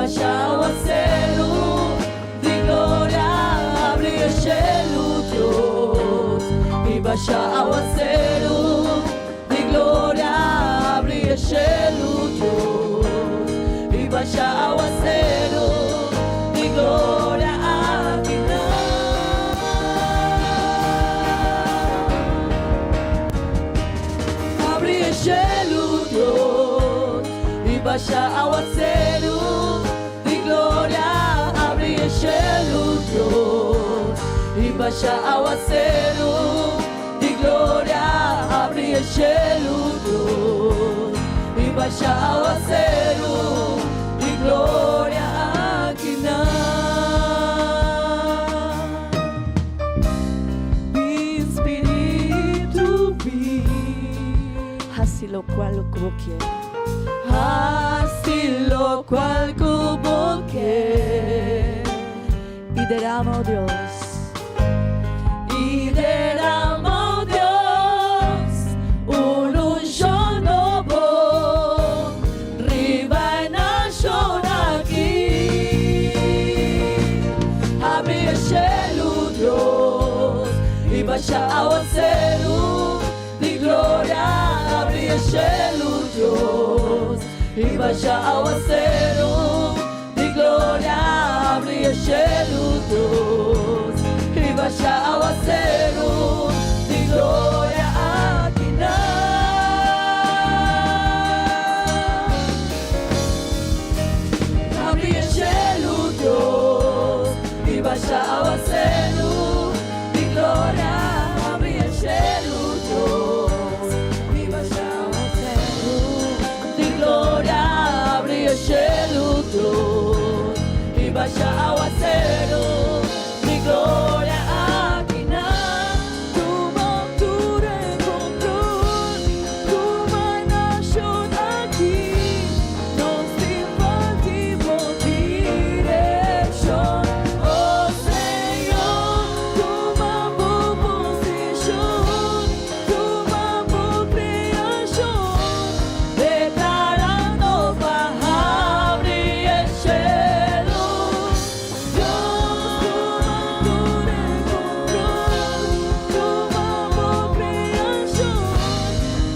basha awaseru di gloria, habri e shelu, Dios. I basha awaseru di gloria, habri e shelu, Dios. I basha awaseru di gloria akinan. Habri e shelu, Dios, i basha awaseru di gloria. Habri e shelu, Dios, i basha awaseru di gloria. Habri e shelu, Dios, i basha awaseru di gloria akinan. Mi spiritu bin. Hasi lokual ku bo ke. Hasi lokual ku bo ke. I derama, oh Dios. I derama, oh Dios, un unshon nobo riba e nashon aki. Habri e shelu, Dios, i basha awaseru di gloria. Habri e shelu, Dios, i basha awaseru di gloria. Habri e shelu, Dios, i basha awaseru di gloria akinan. Habri e shelu, Dios, i basha awaseru di gloria. Habri e shelu, Dios, i basha awaseru di gloria. Habri e shelu, Dios, i basha awaseru di gloria akinan. Tuma tur e control, tuma e nashon aki. Nos tin falta di bo direkshon. Oh Señor, tuma bo posishon, tuma bo kreashon, deklarando pa habri e shelu. Dios, tuma tur e control, tuma bo kreashon.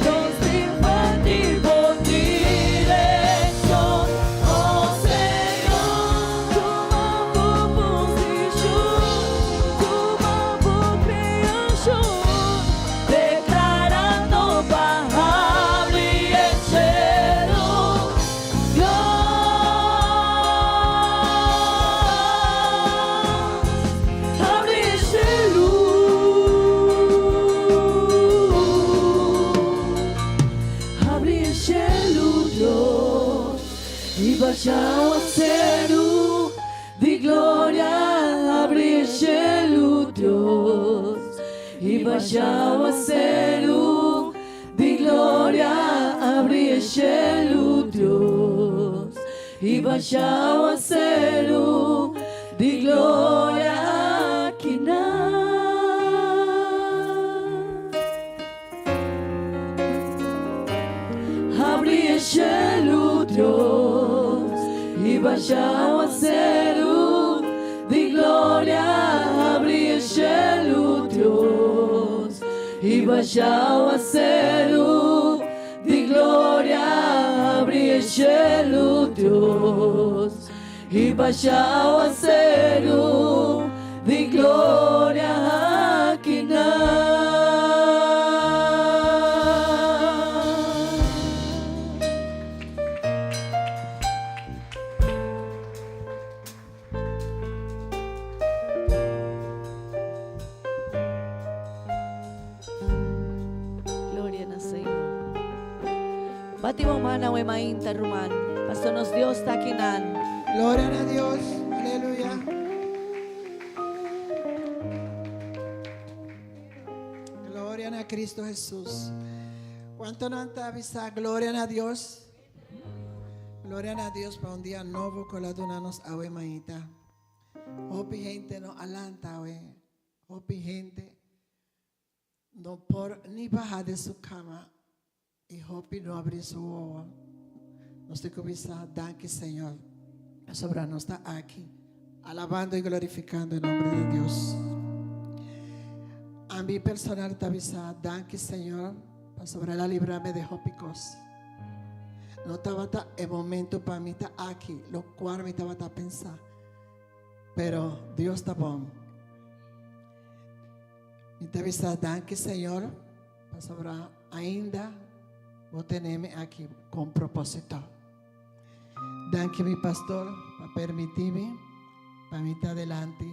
Nos tin falta di bo direkshon. Oh Señor, tuma bo posishon, tuma bo kreashon, deklarando pa habri e shelu. Dios, habri e shelu. Habri e shelu, Dios, i basha awaseru di gloria. Habri e shelu, Dios, i basha awaseru di gloria. Habri e shelu, Dios, i basha awaseru di gloria akinan. Habri e shelu, Dios, i basha awaseru di gloria. Habri e shelu, Dios, i basha awaseru di gloria. Habri e shelu, Dios, i basha awaseru di gloria akinan. Gloria na Señor. Bati bo man awe mainta, ruman. Paso nos Dios ta akinan. Gloria na Dios. Aleluya. Gloria na Cristo Jesús. Kuantu nan ta bisa gloria na Dios? Gloria na Dios pa un dia nobo ku El a duna nos awe mainta. Hopi hende no a lanta awe. Hopi hende no por ni baha den su kama i hopi no abri su wowo. Nos tin ku bisa danki Señor. Pasobra nos ta aki alabando y glorificando e nomber di Dios. Ami personal ta bisa danki Señor pasobra el a librami de hopi cos. No tabata e momento pa mi ta aki, lo cual mi tabata pensa. Pero Dios ta bon. Mi ta bisa danki Señor pasobra ainda bo tenemi aki con propósito. Danki mi pastor pa permiti mi pa mi ta adelante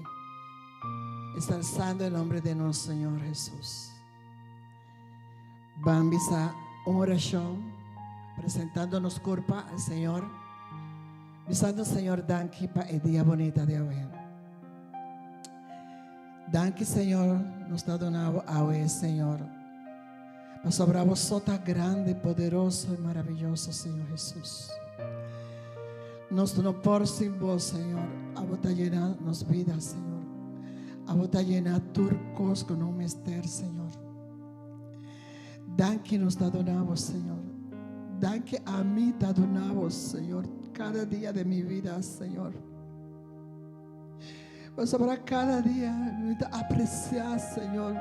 ensalzando e nombre de nos Señor Jesús. Ban bisa un oracion presentando nos curpa al Señor, bisando Señor danki pa e dia bonita de awe. Danki Señor nos ta duna bo awe Señor. Pasobra bo so ta grande, poderoso y maravilloso Señor Jesús. Nos no por sin bo Señor. Abo ta llena nos vida Señor. Abo ta llena tur cos cu nos mester Señor. Danki nos ta duna bo Señor. Danki ami ta duna bo Señor cada dia de mi vida Señor. Pasobra cada dia mi ta aprecia, Señor.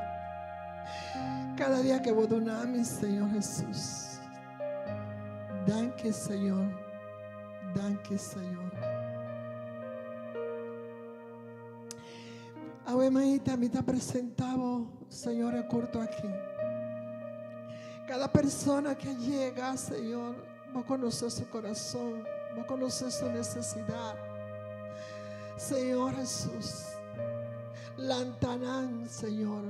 Cada dia que bo duna mi, Señor Jesús. Danki, Señor. Danki, Señor. Awe maita mi ta presentabo, Señor, e curto aki. Cada persona que llega, Señor, bo conoce su corazón, bo conoce su necesidad. Señor Jesús, lanta nan, Señor.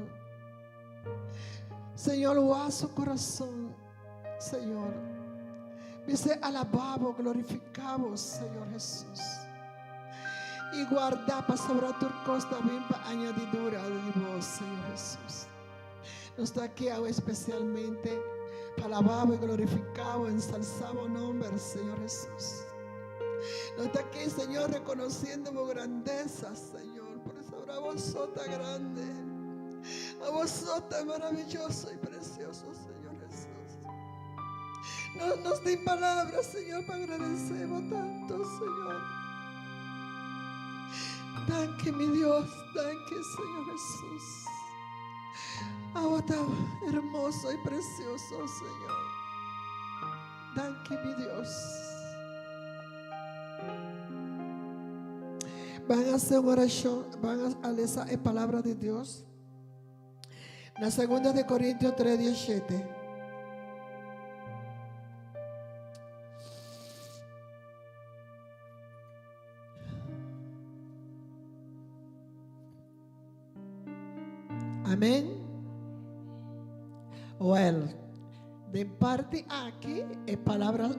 Señor, wak su corazón, Señor. Dice, alababo, glorificabo, Señor Jesús. Y guarda pasobra tur cos ta bin pa añadidura di bo, Señor Jesús. Nos ta aki awe especialmente pa alababo y glorificabo, ensalzabo nomber, Señor Jesús. Nos ta aki, Señor, reconociendo bo grandeza, Señor, por eso abo so ta grande. Abo so ta maravilloso y precioso, Señor Jesús. No nos tin palabras, Señor, pa agradecebo tanto, Señor. Danki, mi Dios, danki, Señor Jesús. Abo ta hermoso y precioso, Señor. Danki, mi Dios. Van a hacer una oración, van a lesa e palabra de Dios. Na segunda de Corintios 3, 17. Amen. Well, den parti aki e palabra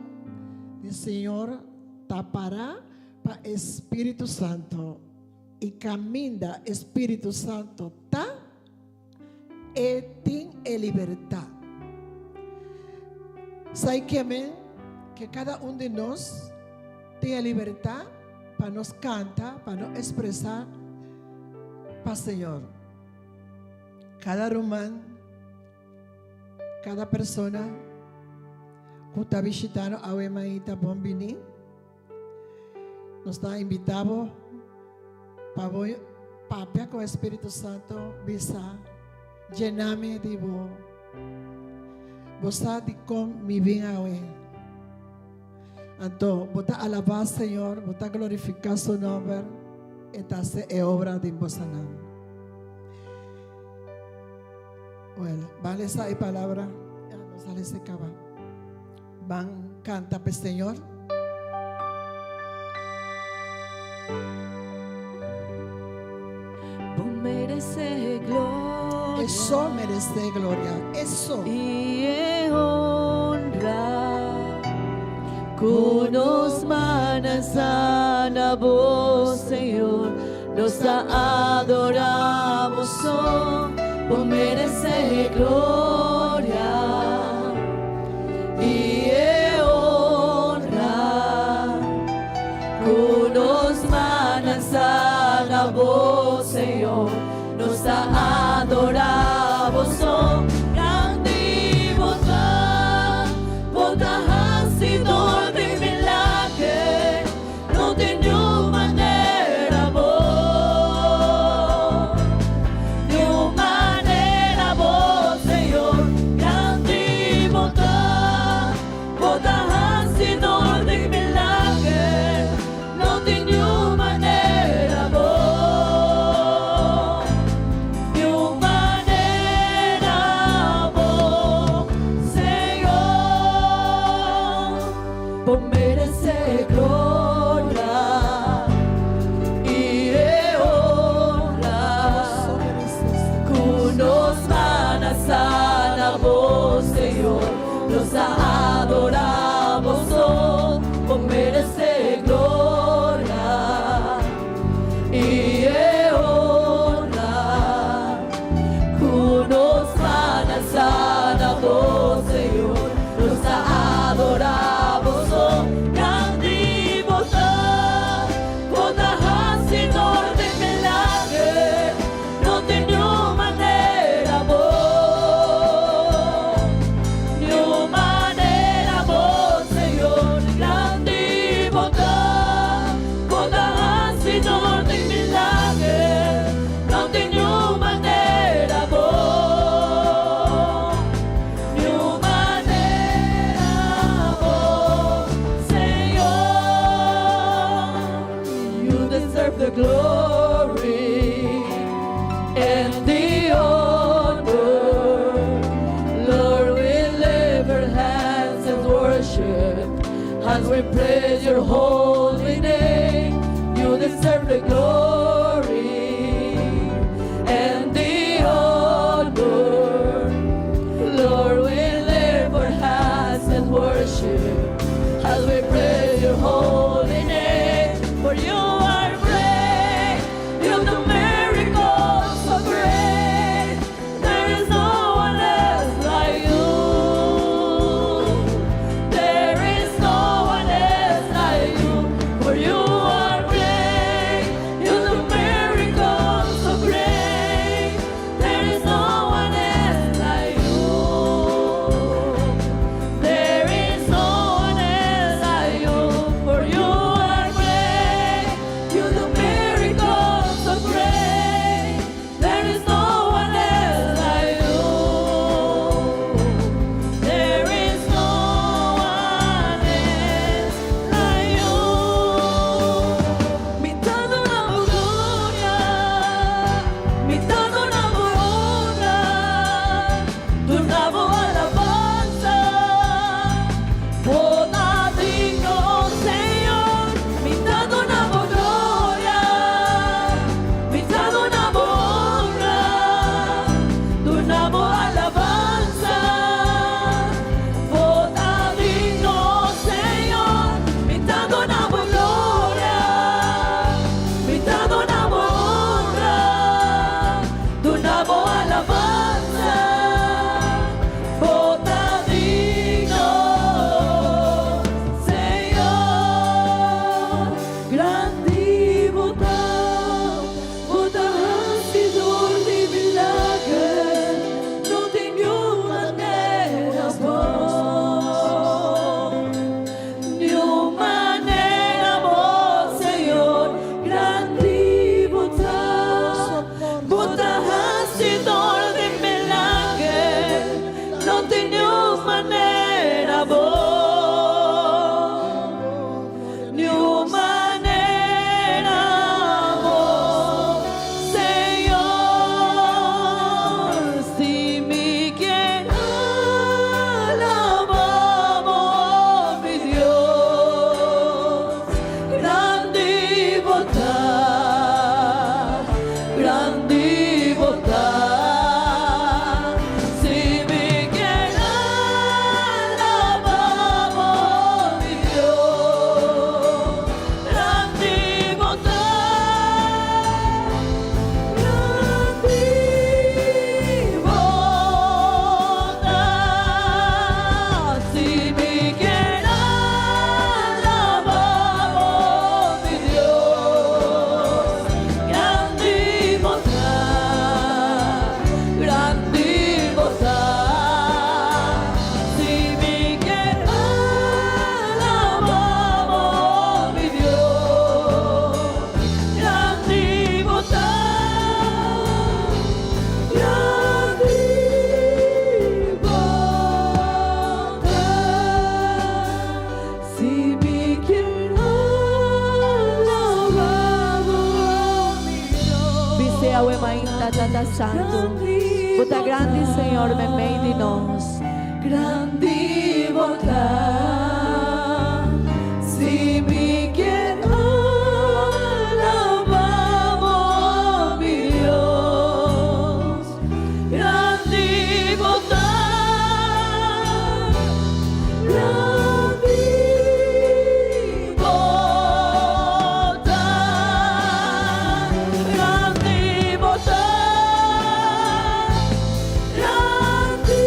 di Señor ta para pa e Spiritu Santo. I kaminda e Spiritu Santo ta, e tin e libertat. Sai ke men ke kada un di nos tin e libertat pa nos kanta, pa nos ekspresá pa Señor. Kada ruman, kada persona ku ta bishita nos awe mainta bon bini. Nos ta invitá bo pa bo papia ku e Spiritu Santo, bisa, Llená mi di bo. Bo sa dikon mi bin awe. Anto bo ta alabá Señor, bo ta glorifiká su nòmber, e ta hasi e obra den bosanan. Wèl, ban lesa e palabra, ya nos a lesa e kaba. Ban kanta p'e Señor. Bo merece gloria. E so merece gloria. E so. Y e honra. Cu nos mannan sana bo, Señor. Nos ta adora bo so. Bo merece gloria y e honra. Cu nos mannan sana bo, Señor. Nos ta adora bo so. Grandi bo ta, bo ta hacidor di milager. No tin niun. deserve the glory and the honor. Lord, we lift our hands and worship as we praise your holy name. You deserve the glory and the honor. Lord, we lift our hands and worship as we praise your holy name. For you are great, you do miracles so great. There is no one else like you. There is no one else like you. For you are great, you do miracles so great. There is no one else like you. There is no one else like you. For you are great, you do miracles so great. There is no one else like you. There is no one else like you. Mi ta duna gloria, mi ta duna honra, duna bo alabansa. Bo ta digno, Señor, mi ta duna gloria, mi ta duna honra, duna bo alabansa. Bo ta digno, Señor, mi ta duna gloria, mi ta duna honra, duna bo alabansa. Bo ta digno, Señor, grandi bo ta, bo ta hasidó di milager, no tin niun manera bo, niun manera bo, Señor, grandi bo ta, bo ta hasidó di milager, no tin niun manera bo, niun manera bo, Señor, si mi kier alabá bo, mi Dios, grandi bo ta, grandi bo ta. Si mi kier alabá bo, mi Dios, grandi bo ta, grandi bo ta. Si mi kier alabá bo, mi Dios, grandi bo ta, grandi bo ta. Si mi kier alabá bo, mi Dios, grandi bo ta, grandi bo ta. Si mi kier alabá bo, mi Dios. Bis'é awe mainta, Tata Santu. Bo ta grandi, Señor, meimei di nos. Grandi bo ta. Si mi kier alabá bo, mi Dios, grandi bo ta, grandi bo ta, grandi bo ta, grandi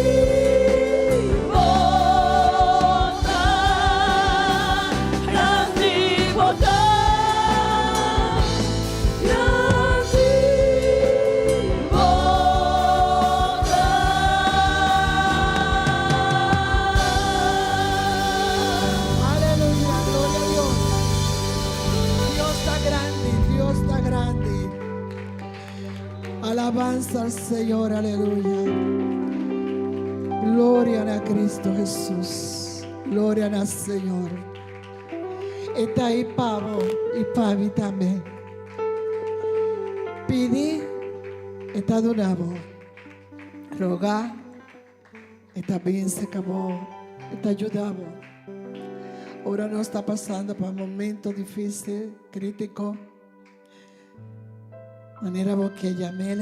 bo ta, grandi bo ta, grandi bo ta. Aleluya, gloria a Dios. Dios ta grandi, Dios ta grandi. Alabanza al Señor, aleluya. Gloria a Cristo Jesús. Gloria al Señor. E ta ei pa bo i pa mi tambe. Pidi, e ta duna bo. Roga, e ta bin serka bo, e ta yuda bo. Ora nos ta pasando pa un momento difícil, crítico, manera bo ke yam'El,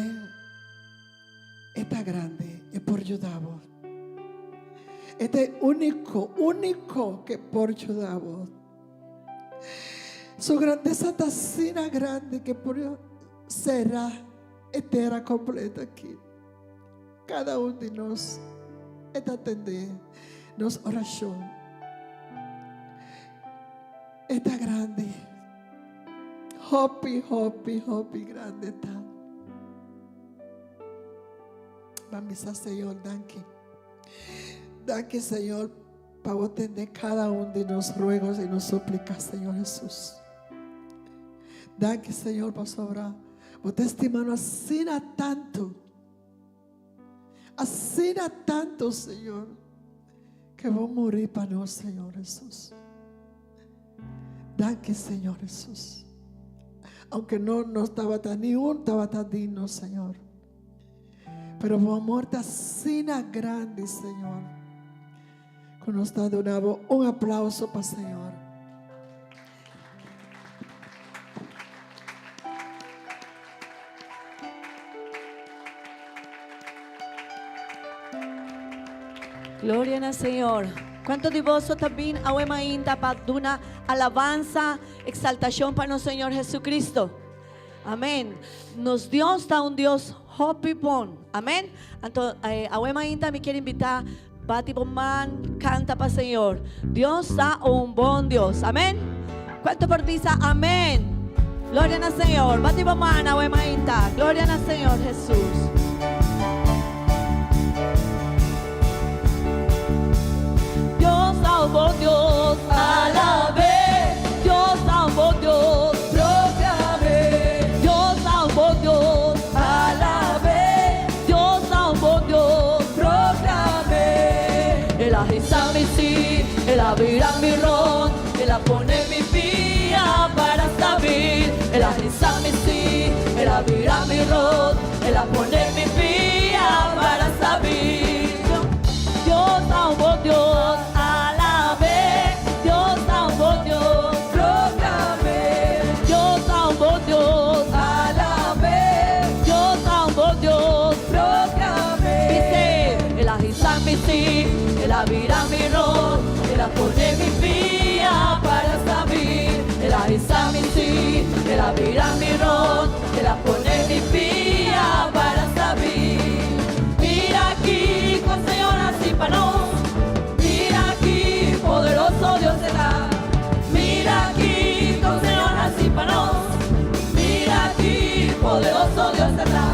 e ta grandi, e por yuda bo. E ta e único, único ke por yuda bo. Su grandesa ta asina grandi ke por sera e tera kompleto aki. Kada un di nos e ta tende nos orashon. E ta grandi. Hopi, hopi, hopi grandi ta. Ban bisa Señor danki. Danki Señor pa bo tende kada un di nos ruegos i nos súplicas, Señor Jesús. Danki Señor pasobra bo ta estima nos asina tantu. Asina tantu, Señor, ke bo muri pa nos, Señor Jesús. Danki, Señor Jesús. Aunke no nos tabata ni un tabata digno, Señor. Pero bo amor ta asina grandi, Señor, ku nos ta duna bo un aplauso pa Señor. Gloria na Señor. Kuantu di boso ta bin awe mainta pa duna alabansa, eksaltashon pa nos Señor Jesucristo? Amén. Nos Dios ta un Dios hopi bon. Amén. Anto awe mainta mi kier invita bati bo man canta pa Señor. Dios ta un bon Dios. Amén. Cuanto por bisa amén. Gloria na Señor. Bati bo man awe mainta. Gloria na Señor Jesús. Dios ta un bon Dios. Alabé. Dios ta un bon Dios. Proclamé. Dios ta un bon Dios. Alabé. Dios ta un bon Dios. Proclamé. El a hisa mi sí, el a bira mi rond, el a pone mi pia para stabil. El a hisa mi sí, el a bira mi rond, el a pone mi pia para stabil. Dios ta un bon Dios, alabé. Dios ta un bon Dios, proclamé. Dios ta un bon Dios, alabé. Dios ta un bon Dios, proclamé. Bis'é, el a hisa mi sí, el a bira mi rond, el a pone mi pia para stabil. El a hisa mi sí, el a bira mi rond, el a pone mi pia para stabil. Mira aki kon Señor a hasi pa nos. Mira aki poderoso Dios e ta. Mira aki kon Señor a hasi pa nos. Mira aki poderoso Dios e ta.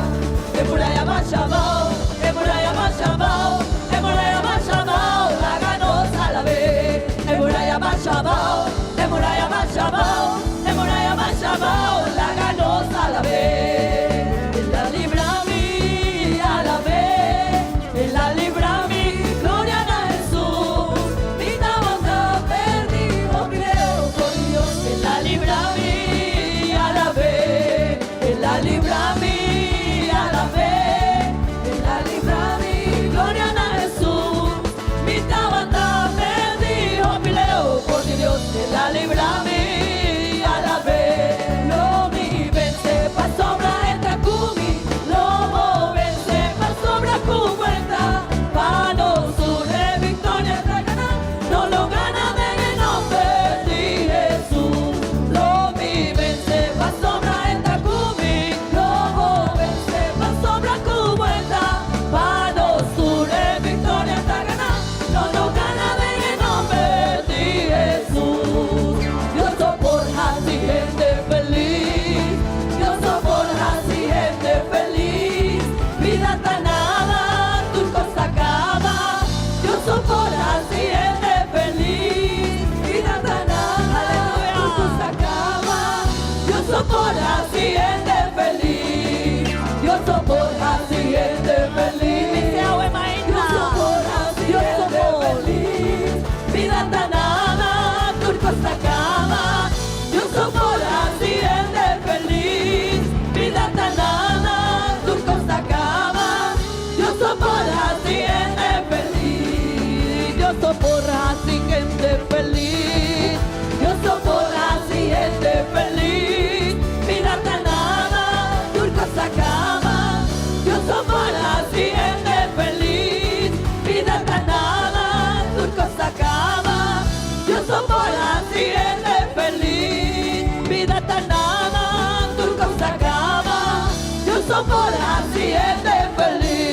E muraya basha abou, e muraya basha abou, e muraya basha abou, laga nos alab'é. E muraya basha abou, e muraya basha abou, e muraya basha abou, laga. Bida ta nada, tur kos a kaba, Dios so por hasi hende felis.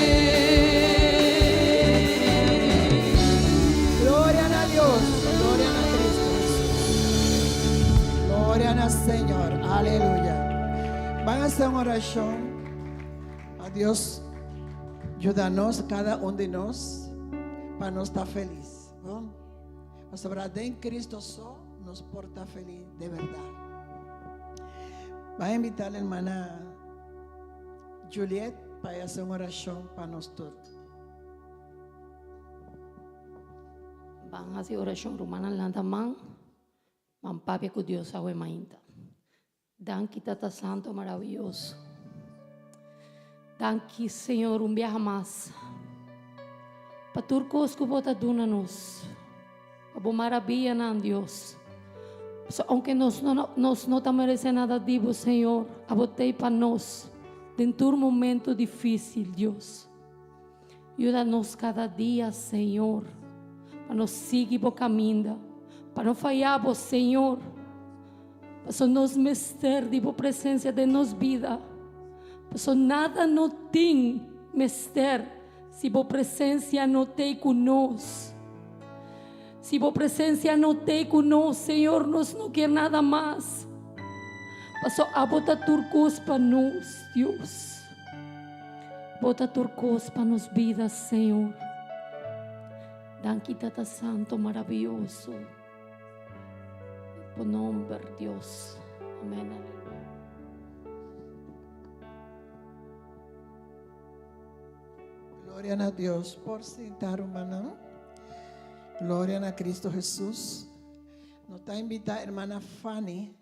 Gloria na Dios, gloria na Cristo Jesús. Gloria na Señor, aleluya. Ban hasi un orashon pa Dios yuda nos, kada un di nos, pa nos ta felis. Bon? Pasobra den Cristo so nos por ta felis de berdad. Ban invita la hermana Juliet pa hasi un orashon pa nos tur. Ban hasi orashon, rumannan lanta man, ban papia ku Dios awe mainta. Danki Tata Santo maraviyoso. Danki Señor un biaha mas pa tur kos ku bo ta duna nos, pa bo maraviyanan Dios. Pasobra aunke nos no nos no ta merece nada di bo Señor, abo t'ei pa nos den tur momento dificil Dios. Yuda nos kada dia Señor pa nos sigui bo kaminda, pa no faya bo Señor, pasobra nos mester di bo presencia den nos bida, pasobra nada no tin mester si bo presencia no t'ei ku nos. Si bo presencia no t'ei ku nos Señor nos no kier nada mas, pasobra abo ta tur kos pa nos Dios. Bo ta tur kos pa nos bida, Señor. Danki Tata Santo maraviyoso. Bo nomber, Dios. Amen. Aleluya. Gloria na Dios por sinta rumannan. Gloria na Cristo Jesus. Nos ta invita hermana Fanny.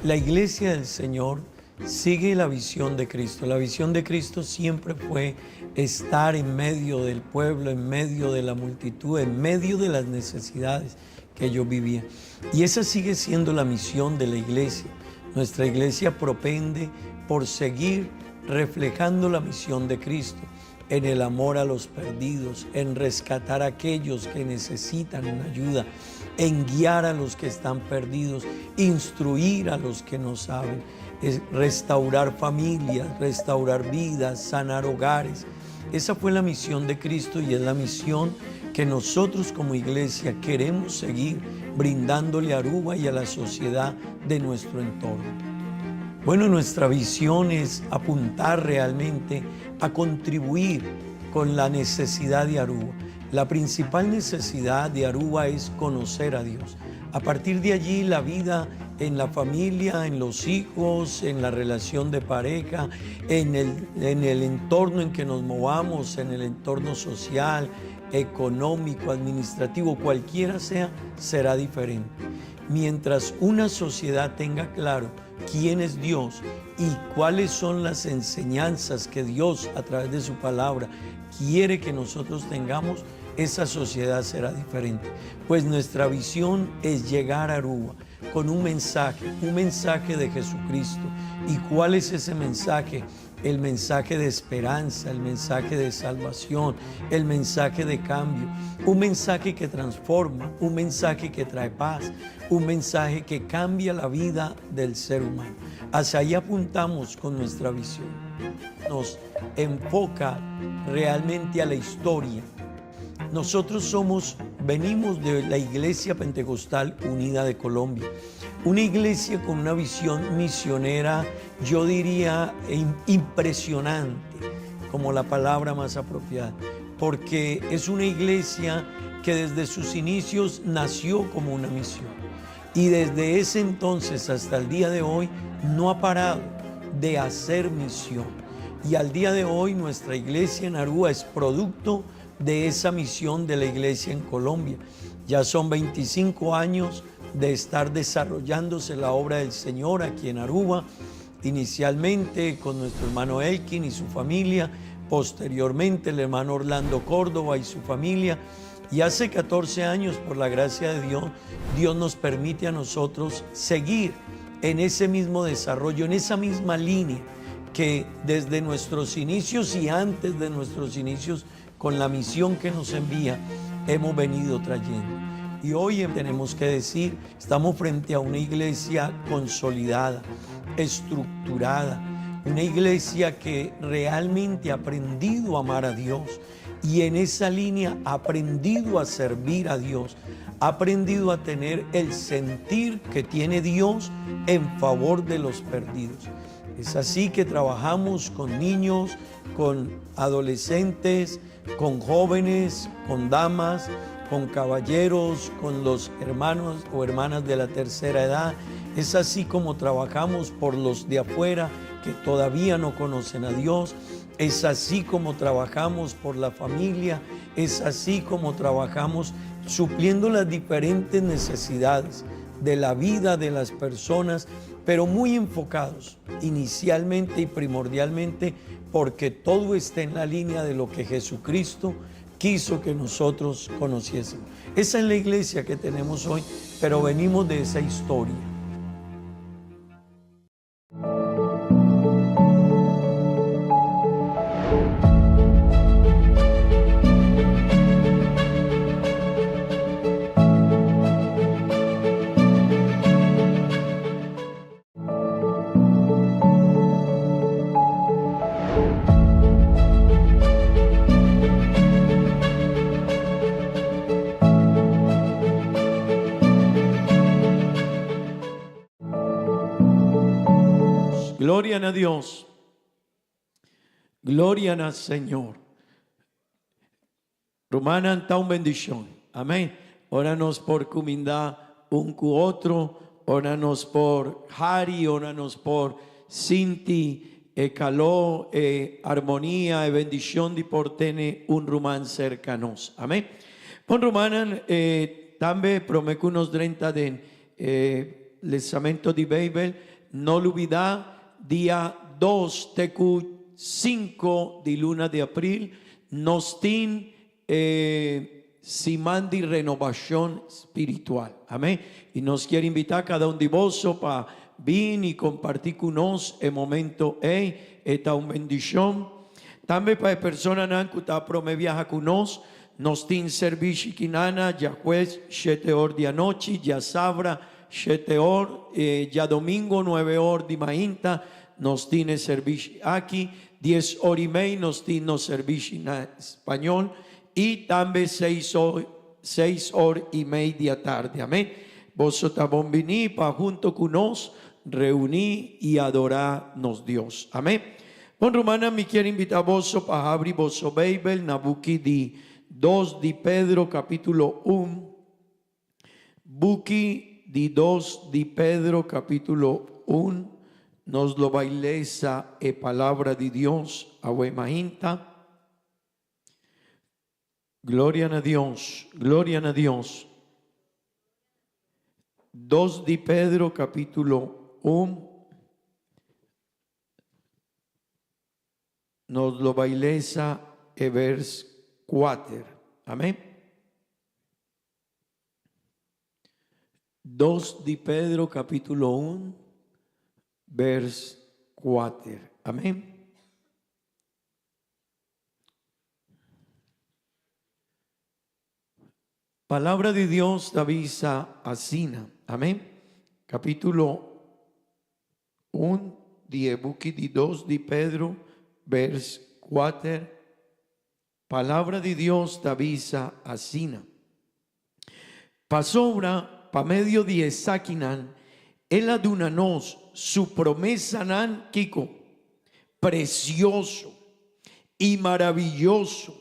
La iglesia del Señor sigue la visión de Cristo. La visión de Cristo siempre fue estar en medio del pueblo, en medio de la multitud, en medio de las necesidades que ellos vivían. Y esa sigue siendo la misión de la iglesia. Nuestra iglesia propende por seguir reflejando la misión de Cristo en el amor a los perdidos, en rescatar a aquellos que necesitan una ayuda, en guiar a los que están perdidos, instruir a los que no saben, es restaurar familias, restaurar vidas, sanar hogares. Esa fue la misión de Cristo y es la misión que nosotros como iglesia queremos seguir brindándole a Aruba y a la sociedad de nuestro entorno. Bueno, nuestra visión es apuntar realmente a contribuir con la necesidad de Aruba. La principal necesidad de Aruba es conocer a Dios. A partir de allí la vida en la familia, en los hijos, en la relación de pareja, en el, en el entorno en que nos movamos, en el entorno social, económico, administrativo, cualquiera sea, será diferente. Mientras una sociedad tenga claro quién es Dios y cuáles son las enseñanzas que Dios a través de su palabra quiere que nosotros tengamos, esa sociedad será diferente. Pues nuestra visión es llegar a Aruba con un mensaje, un mensaje de Jesucristo. ¿Y cuál es ese mensaje? El mensaje de esperanza, el mensaje de salvación, el mensaje de cambio, un mensaje que transforma, un mensaje que trae paz, un mensaje que cambia la vida del ser humano. Hacia ahí apuntamos con nuestra visión. Nos enfoca realmente a la historia. Nosotros somos, venimos de la Iglesia Pentecostal Unida de Colombia, una iglesia con una visión misionera, yo diría, impresionante, como la palabra más apropiada, porque es una iglesia que desde sus inicios nació como una misión y desde ese entonces hasta el día de hoy no ha parado de hacer misión. Y al día de hoy nuestra iglesia en Aruba es producto de esa misión de la iglesia en Colombia. Ya son 25 años de estar desarrollándose la obra del Señor aquí en Aruba, inicialmente con nuestro hermano Elkin y su familia, posteriormente el hermano Orlando Córdoba y su familia. Y hace 14 años, por la gracia de Dios, Dios nos permite a nosotros seguir en ese mismo desarrollo, en esa misma línea que desde nuestros inicios y antes de nuestros inicios, con la misión que nos envía, hemos venido trayendo. Y hoy tenemos que decir, estamos frente a una iglesia consolidada, estructurada, una iglesia que realmente ha aprendido a amar a Dios y en esa línea ha aprendido a servir a Dios, ha aprendido a tener el sentir que tiene Dios en favor de los perdidos. Es así que trabajamos con niños, con adolescentes, con jóvenes, con damas, con caballeros, con los hermanos o hermanas de la tercera edad. Es así como trabajamos por los de afuera que todavía no conocen a Dios. Es así como trabajamos por la familia. Es así como trabajamos supliendo las diferentes necesidades de la vida de las personas, pero muy enfocados inicialmente y primordialmente porque todo está en la línea de lo que Jesucristo quiso que nosotros conociésemos. Esa es la iglesia que tenemos hoy, pero venimos de esa historia. Gloria a Dios. Gloria al Señor. Rumannan ta un bendicion. Amen. Ora nos por cuminda un cu otro, ora nos por hari, ora nos por sinti e calor, e armonia, e bendicion di por tene un ruman cerca nos. Amen. Bon rumannan, eh, tambe prome cu nos drenta den e lesamento di Bijbel, no lubida dia dos te cu cinco di luna di april nos tin e siman di renobacion spiritual. Amen. Y nos kier invita cada un di boso pa bin y comparti cu nos e momento ey. E ta un bendicion. Tambe pa e personanan cu ta prome biaha cu nos, nos tin servishi kinana djajues shete or di anochi, djasabra shete or, djadomingo nuebe or di mainta nos tin e servishi aki, dies or y mei nos tin nos servishi na spañol y tambe seis or seis or y mei di atardi. Amen. Boso ta bon bini pa hunto cu nos reuni y adora nos Dios. Amen. Bon rumannan, mi kier invita boso pa habri boso Beibel na buki di Dos di Pedro capitulo un. Buki di Dos di Pedro capitulo un, nos lo bai lesa e palabra di Dios awe mainta. Gloria na Dios, gloria na Dios. Dos di Pedro capitulo un. Nos lo bai lesa e vers kuater. Amen. Dos di Pedro capítulo un, vers kuater. Amen. Palabra di Dios ta bisa asina. Amen. Capítulo Un di e buki di dos di Pedro, vers kuater, Palabra di Dios ta bisa asina, Pasobra pa medio di esakinan el a duna nos su promesanan, kiko? Presioso i maraviyoso,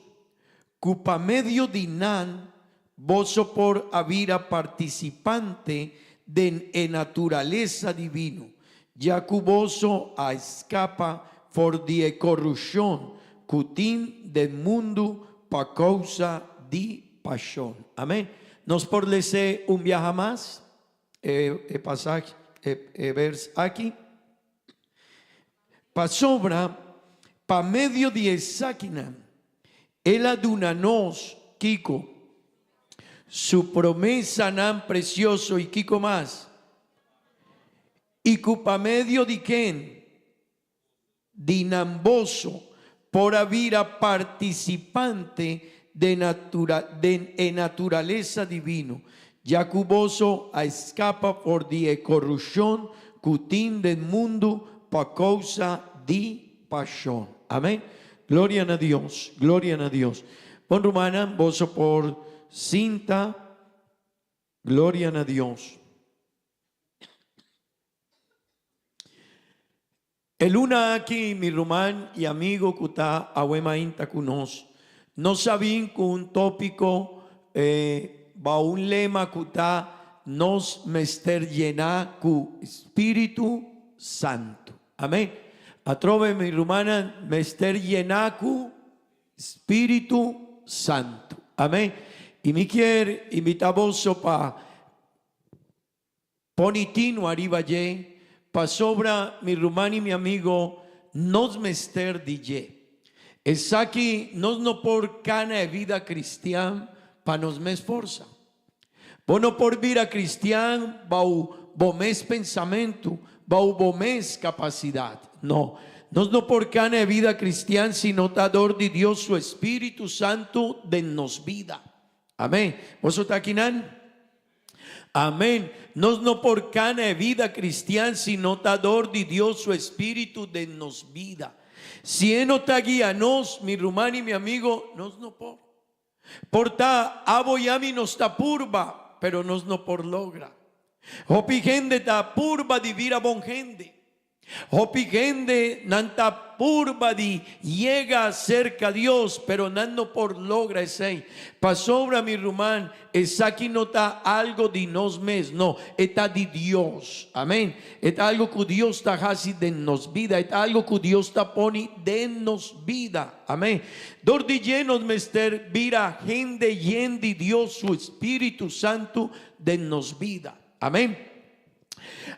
ku pa medio di nan boso por a bira partisipante den e naturalesa divino, ya ku boso a skapa for di e korushon ku tin den mundu pa kousa di pashon. Amen. Nos por les'é un biaha mas? E pasashi, e vers aki. Pasobra pa medio di esakinan El a duna nos, kiko? Su promesanan presioso i kiko mas? I ku pa medio di ken? Di nan boso por a bira partisipante den den e naturalesa divino, ya ku boso a skapa for di e korupshon ku tin den mundu pa kousa di pashon. Amen. Gloria na Dios, gloria na Dios. Bon rumannan, boso por sinta. Gloria na Dios. E luna aki mi ruman y amigo cu ta awe mainta cu nos, nos a bin cu un topico bao un lema cu ta Nos mester yena cu Spiritu Santo. Amen. Atrobe mi rumannan mester yena cu Spiritu Santo. Amen. Y mi kier invita boso pa Poni tinu ariba dje, pasobra mi ruman i mi amigo, nos mester di dje. Esaki nos no por kana e bida kristian pa nos mes forsa. Bo no por bira kristian bou bo mes pensamentu, bou bo mes kapasidat. No, nos no por kana e bida kristian si no ta dor di Dios su Espíritu Santu den nos bida. Amén. Boso ta akinan? Amén. Nos no por cana e vida cristian si no ta dor di Dios su Espíritu den nos vida. Si e no ta guia nos, mi ruman y mi amigo, nos no por. Por ta abo y ami nos ta purba, pero nos no por logra. Hopi hende ta purba di bira bon hende. Hopi hende nan ta purba di yega serka Dios, pero nan no por logra esei. Pasobra, mi ruman, esaki no ta algo di nos mes, no, e ta di Dios. Amen. E ta algo ku Dios ta hasi den nos bida, e ta algo ku Dios ta poni den nos bida. Amen. Dor di dje nos mester bira hende yen di Dios su Spiritu Santu den nos bida. Amen.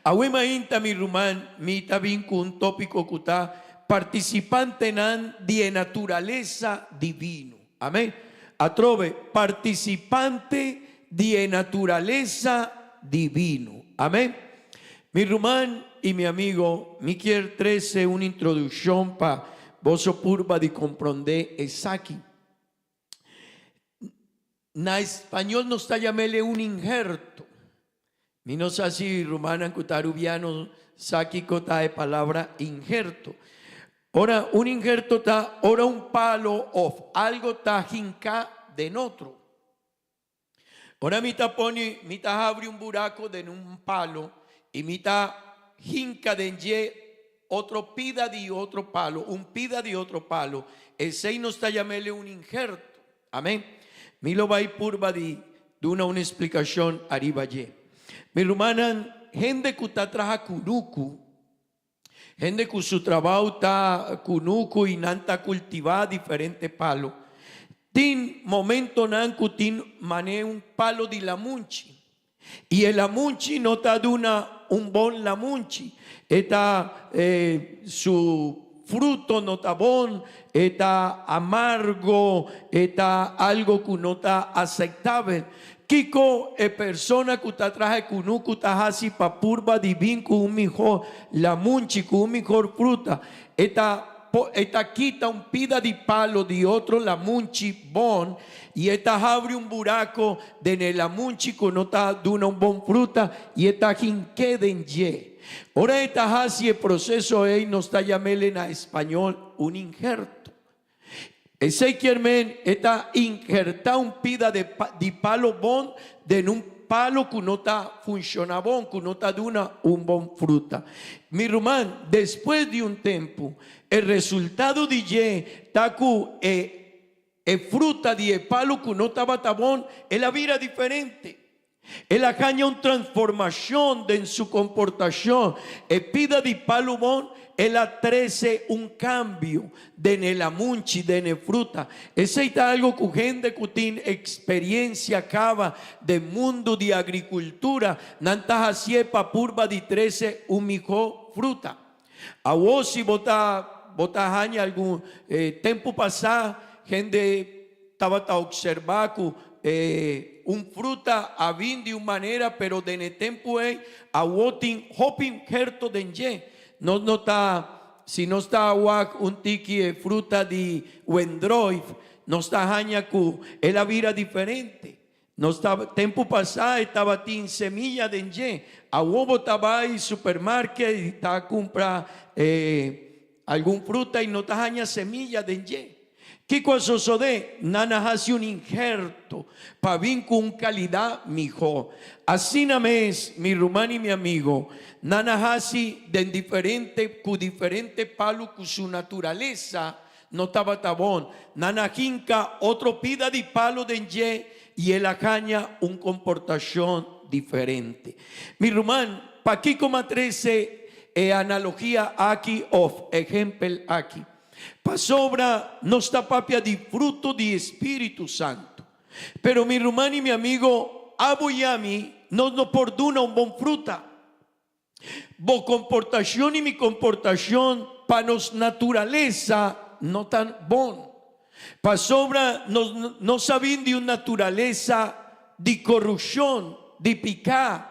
Awe mainta mi ruman, mi ta bin ku un tópiko ku ta Partisipantenan di e naturalesa divino. Amen. Atrobe, partisipante di e naturalesa divino. Amen. Mi ruman i mi amigo, mi kier trese un introdukshon pa boso purba di komprondé esaki. Na español nos ta yam'ele un injerto. Mi no sa si rumannan ku ta arubiano sa kiko ta e palabra injerto. Ora, un injerto ta ora un palo òf algo ta hinká den otro. Ora mi ta pone, mi ta habri un buraco den un palo y mi ta hinca den dje otro pida di otro palo, un pida di otro palo, esey nos ta yamele un injerto. Amen. Mi lo bay purba di duna un explicacion ariba dje. Mi rumannan, hende cu ta traha cunucu, hende cu su trabao ta cunucu y nan ta cultiva diferente palo. Tin momentonan cu tin mane un palo di lamunchi y e lamunchi no ta duna un bon lamunchi, e ta su fruto no ta bon, e ta amargo, e ta algo cu no ta aceptabel. Kiko e persona ku ta traha e kunuku ta hasi pa purba di bin ku un mihó lamunchi, ku un mihor fruta? E ta e ta kita un pida di palo di otro lamunchi bon i e ta habri un burako den e lamunchi ku no ta duna un bon fruta i e ta hink'é den dje. Ora e ta hasi e proseso ei nos ta yam'el na español un injerto. Esei kier men e ta injertá un pida de di palo bon den un palo ku no ta funshoná bon, ku no ta duna un bon fruta. Mi ruman, despues di un tempu, e resultado di dje ta ku e e fruta di e palo ku no tabata bon, el a bira diferente. El a haña un transformashon den su komportashon. E pida di palu bon, el a trese un kambio den e lamunchi, den e fruta. Esei ta algu ku hende ku tin eksperiensia kaba den mundu di agrikultura, nan ta hasié pa purba di trese un mihó fruta. Awor si bo ta bo ta haña algun tempu pasá hende tabata observá ku un fruta a bin di un manera pero den e tempu ei awor tin hopi injerto den dje. Nos no ta si nos ta wak un tiki e fruta di wendroif nos ta haña ku el a bira diferente. Nos ta tempu pasá e tabatin semilla den dje. Awor bo ta bai supermarket i ta kumpra algun fruta i no ta haña semilla den dje. Kiko a sosodé? Nan a hasi un injerto pa bin ku un kalidat mihó. Asina mes, mi ruman i mi amigo, nan a hasi den diferente ku diferente palu ku su naturalesa No tabata bon. Nan a hinka otro pida di palu den dje i el a haña un komportashon diferente. Mi ruman, pakiko m'a trese e analogia aki òf ehèmpel aki? Pasobra nos ta papia di fruto di e spiritu santu. Pero mi ruman i mi amigo, abo i ami, nos no por duna un bon fruta. Bo komportashon i mi komportashon pa nos naturalesa no ta bon. Pasobra nos no sa bin di un naturalesa di korupshon, di piká,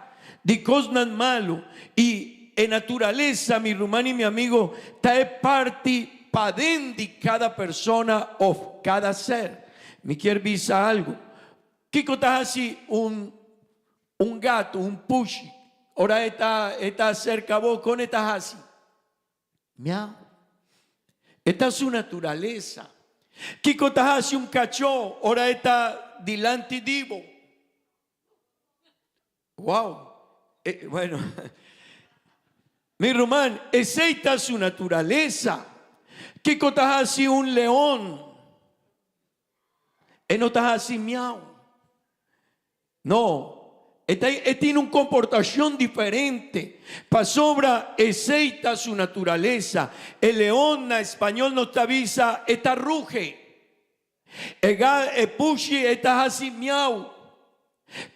di kosnan malu. I e naturalesa, mi ruman i mi amigo, ta e parti paden di kada persona òf kada ser. Mi kier bisa algu. Kiko ta hasi un Un gato, un pushi, ora e ta e ta acerca bo, con e ta haci? Miau. E ta su naturalesa. Kico ta haci un cachó ora e ta dilanti di bo? Wow! E, bueno, mi ruman, esey ta su naturalesa. Kico ta haci un leon? E no ta haci miau. No, e ta e tin un komportashon diferente, pasobra esei ta su naturalesa. E leon na español nos ta bisa e ta ruge. E ga e pushi e ta hasi miau,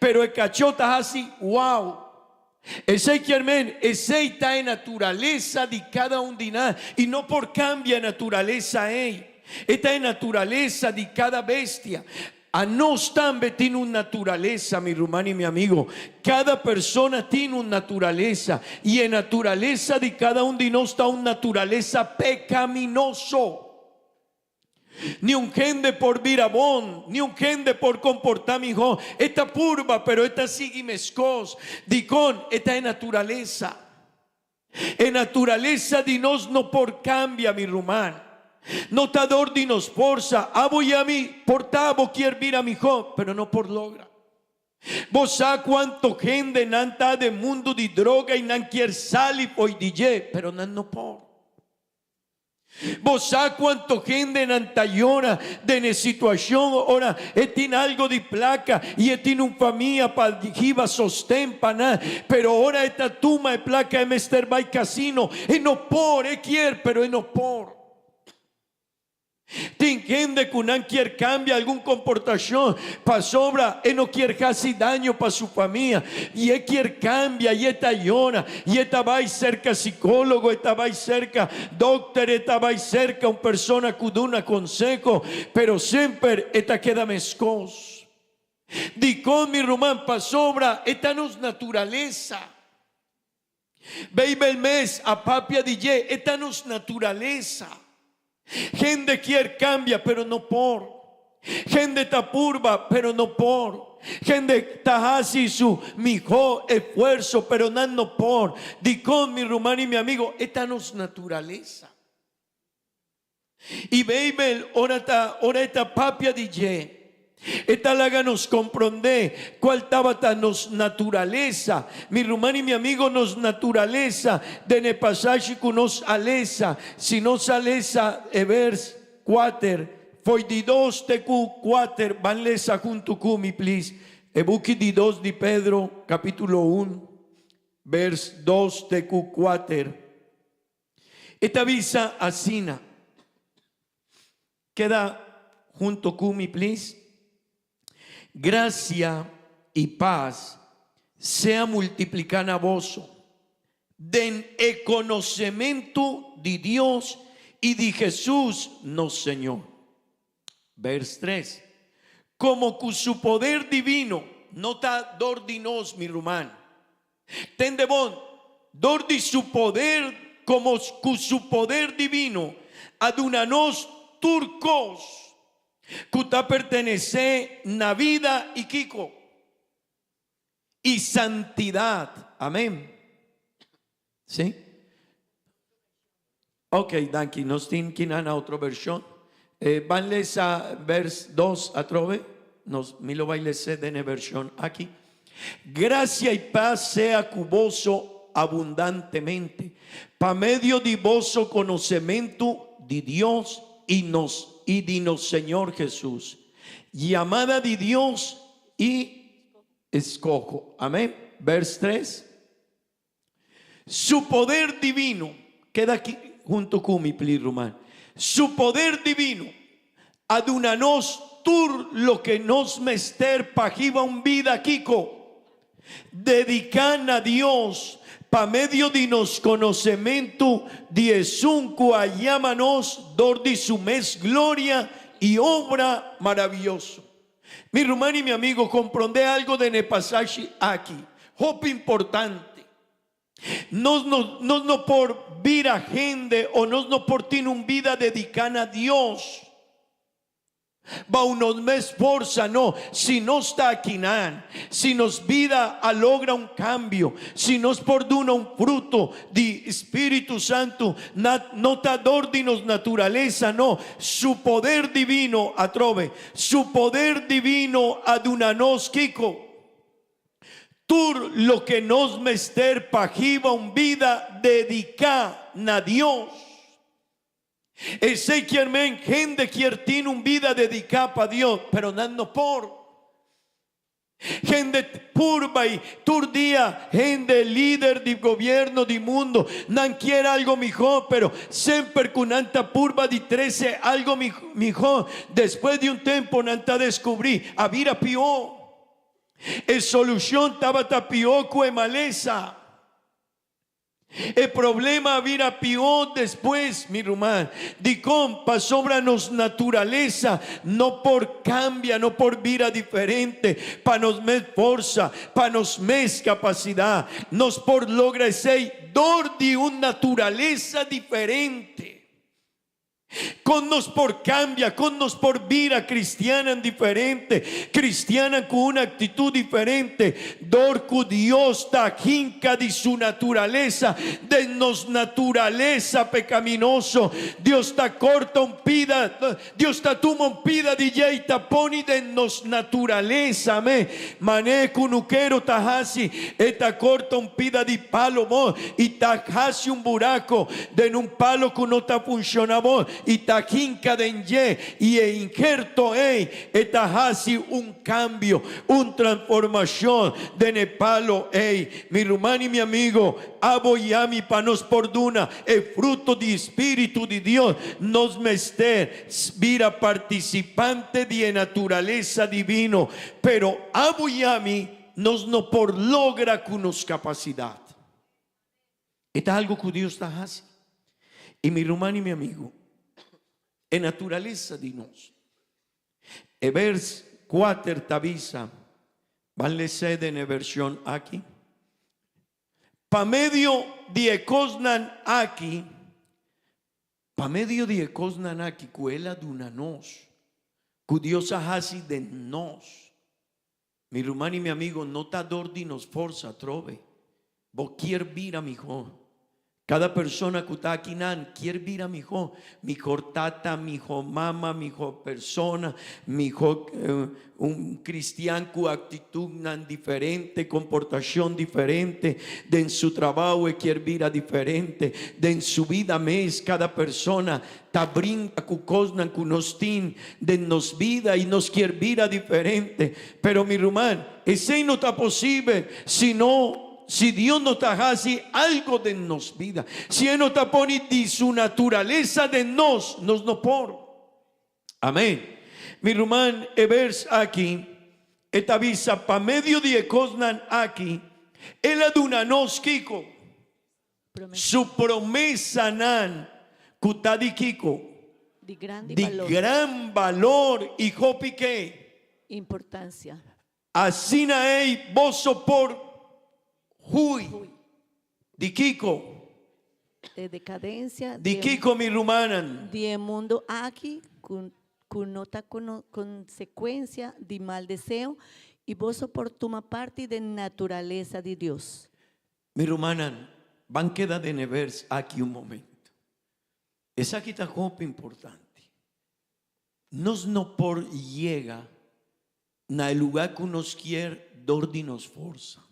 pero e kachó ta hasi wau. Esei kier men esei ta e naturalesa di kada un di nan i no por kambia e naturalesa ei. E ta e naturalesa di kada bestia. Anos tambe tin un naturalesa, mi ruman i mi amigo. Kada persona tin un naturalesa i e naturalesa di kada un di nos ta un naturalesa pekaminoso. Ni un hende por bira bon, ni un hende por komportá mihó. E ta purba, pero e ta sigui meskos. Dikon? E ta e naturalesa. E naturalesa di nos no por kambia, mi ruman. No ta dor di nos forsa. Abo i ami por ta bo kier bira mihó, pero no por logra. Bo sa kuantu hende nan ta den mundu di droga i nan kier sali fo'i di dje, pero nan no por. Bo sa cuanto hendenan ta yora den e situacion ora e tin algo di placa y e tin un famia pa hiba sosten pa nan, pero ora e ta tuma e placa e mester bay casino, e no por, e kier pero e no por. Tin hende cu nan kier cambia algun comportacion pasobra e no kier haci daño pa su famia y e kier cambia y e ta yora y e ta bay cerca psicologo, e ta bay cerca dokter, e ta bay cerca un persona cu duna conseho, pero semper e ta keda mescos. Dicon mi ruman? Pasobra e ta nos naturalesa. Beibel mes a papia di dje, e ta nos naturalesa. Hende kier cambia pero no por. Hende ta purba pero no por. Hende ta haci su miho esfuerzo pero nan no por. Dicon mi ruman y mi amigo? E ta nos naturalesa. I Beibel ora ta ora e ta papia di dje, e ta laga nos komprondé kual tabata nos naturalesa. Mi ruman i mi amigo, nos naturalesa den e pasashi ku nos a lesa, si nos a lesa e bers kuater, fo'i di dos te ku kuater, ban lesa huntu ku mi, plis. E buki di dos di Pedro, capítulo un, vers dos te cu cuater, e ta bisa asina. Keda hunto cu mi, please. Gracia y paz sea multiplica na boso den e conocemento di Dios y di Jesús nos Señor. Vers tres, Como cu su poder divino no ta dor di nos, mi ruman. Tende bon, dor di su poder, como cu su poder divino a duna nos tur cos cu ta pertenece na vida y kico? Y santidad. Amen. Sí? Ok, danki. Nos tin kinan na otro version. Eh, ban lesa vers dos atrobe. Nos, mi lo bai lese den e version aki. Gracia y paz sea cu boso abundantemente, pa medio di boso conocemento di Dios y nos y di nos Señor Jesús. Llamada di Dios y escojo. Amén. Vers tres. Su poder divino, keda aki hunto cu mi, pli ruman. Su poder divino a duna nos tur loke nos mester pa hiba un bida kico? Dedica na Dios pa medio di nos conocemento di esun cu a yama nos dor di su mes gloria y obra maraviyoso. Mi ruman y mi amigo, compronde algo den e pasashi aki, hopi importante. Nos no, nos no por bira hende o nos no por tin un bida dedica na Dios bao nos mes forsa, no, si nos ta akinan, si nos bida a logra un cambio, si nos por duna un fruto di Spiritu Santu, na, no ta dor di nos naturalesa, no, su poder divino atrobe. Su poder divino a duna nos kiko? Tur loke nos mester pa hiba un bida dediká na Dios. Esei kier men hende kier tin un bida dediká pa Dios, pero nan no por. Hende purba y tur dia hende lider di gobierno di mundo nan kier algo miho pero semper cu nan ta purba di trece algo miho despues di un tempo nan ta descubri a bira pio. E solucion tabata pio cu e malesa. E problema a bira pió despues, mi ruman. Dikon? Pasobra nos naturalesa no por kambia, no por bira diferente pa nos mes forsa, pa nos mes kapasidat. Nos por logra esei dor di un naturalesa diferente. Kon nos por kambia? Kon nos por bira kristiannan diferente, kristiannan ku un aktitut diferente? Dor ku Dios ta hinka di su naturalesa den nos naturalesa pekaminoso. Dios ta korta un pida, Dios ta tuma un pida di dje i ta poni den nos naturalesa. Amén. Manera ku nukero ta hasi, e ta korta un pida di palo bon i ta hasi un burako den un palo ku no ta funshoná bon i ta hinka den dje, i e inherto ei e ta hasi un kambio, un transformashon den e palo ei. Mi ruman i mi amigo, abo i ami pa nos por duna e fruto di Spiritu di Dios, nos mester bira partisipante di e naturalesa divino. Pero abo i ami nos no por logra ku nos kapasidat. E ta algu ku Dios ta hasi. I mi ruman i mi amigu, e naturalesa di nos. E vers kuater ta bisa, ban les'é den e vershon aki, Pa medio di e kosnan aki, pa medio di e kosnan aki ku El a duna nos, ku Dios a hasi den nos. Mi ruman i mi amigo, no ta dor di nos forsa atrobe. Bo kier bira mihó. Kada persona ku ta akinan kier bira mihó, mihor tata, mihó mama, mihó persona, mihó un kristian ku aktitutnan diferente, komportashon diferente, den su trabou e kier bira diferente, den su bida mes kada persona ta brinka ku kosnan ku nos tin den nos bida i nos kier bira diferente. Pero mi ruman, esei no ta posibel si no si Dios no ta hasi algo den nos bida. Si e no ta pone di su naturalesa den nos, nos no por. Amén. Mi ruman, e vers aki e ta bisa pa medio di e kosnan aki El a duna nos kiko? Su promesanan ku ta di kiko? Di grandi Di balor. gran balor i hopi ke? Importancia. Asina ei boso por hui. Di kiko? E decadencia Di kiko mi rumannan? Di e mundo aki ku ku no ta consecuencia di mal deseo i boso por tuma parti den naturalesa di Dios. Mi rumannan, ban keda den e vers aki un momento. Esaki ta hopi importante. Nos no por yega na e lugar ku nos kier dor di nos forsa.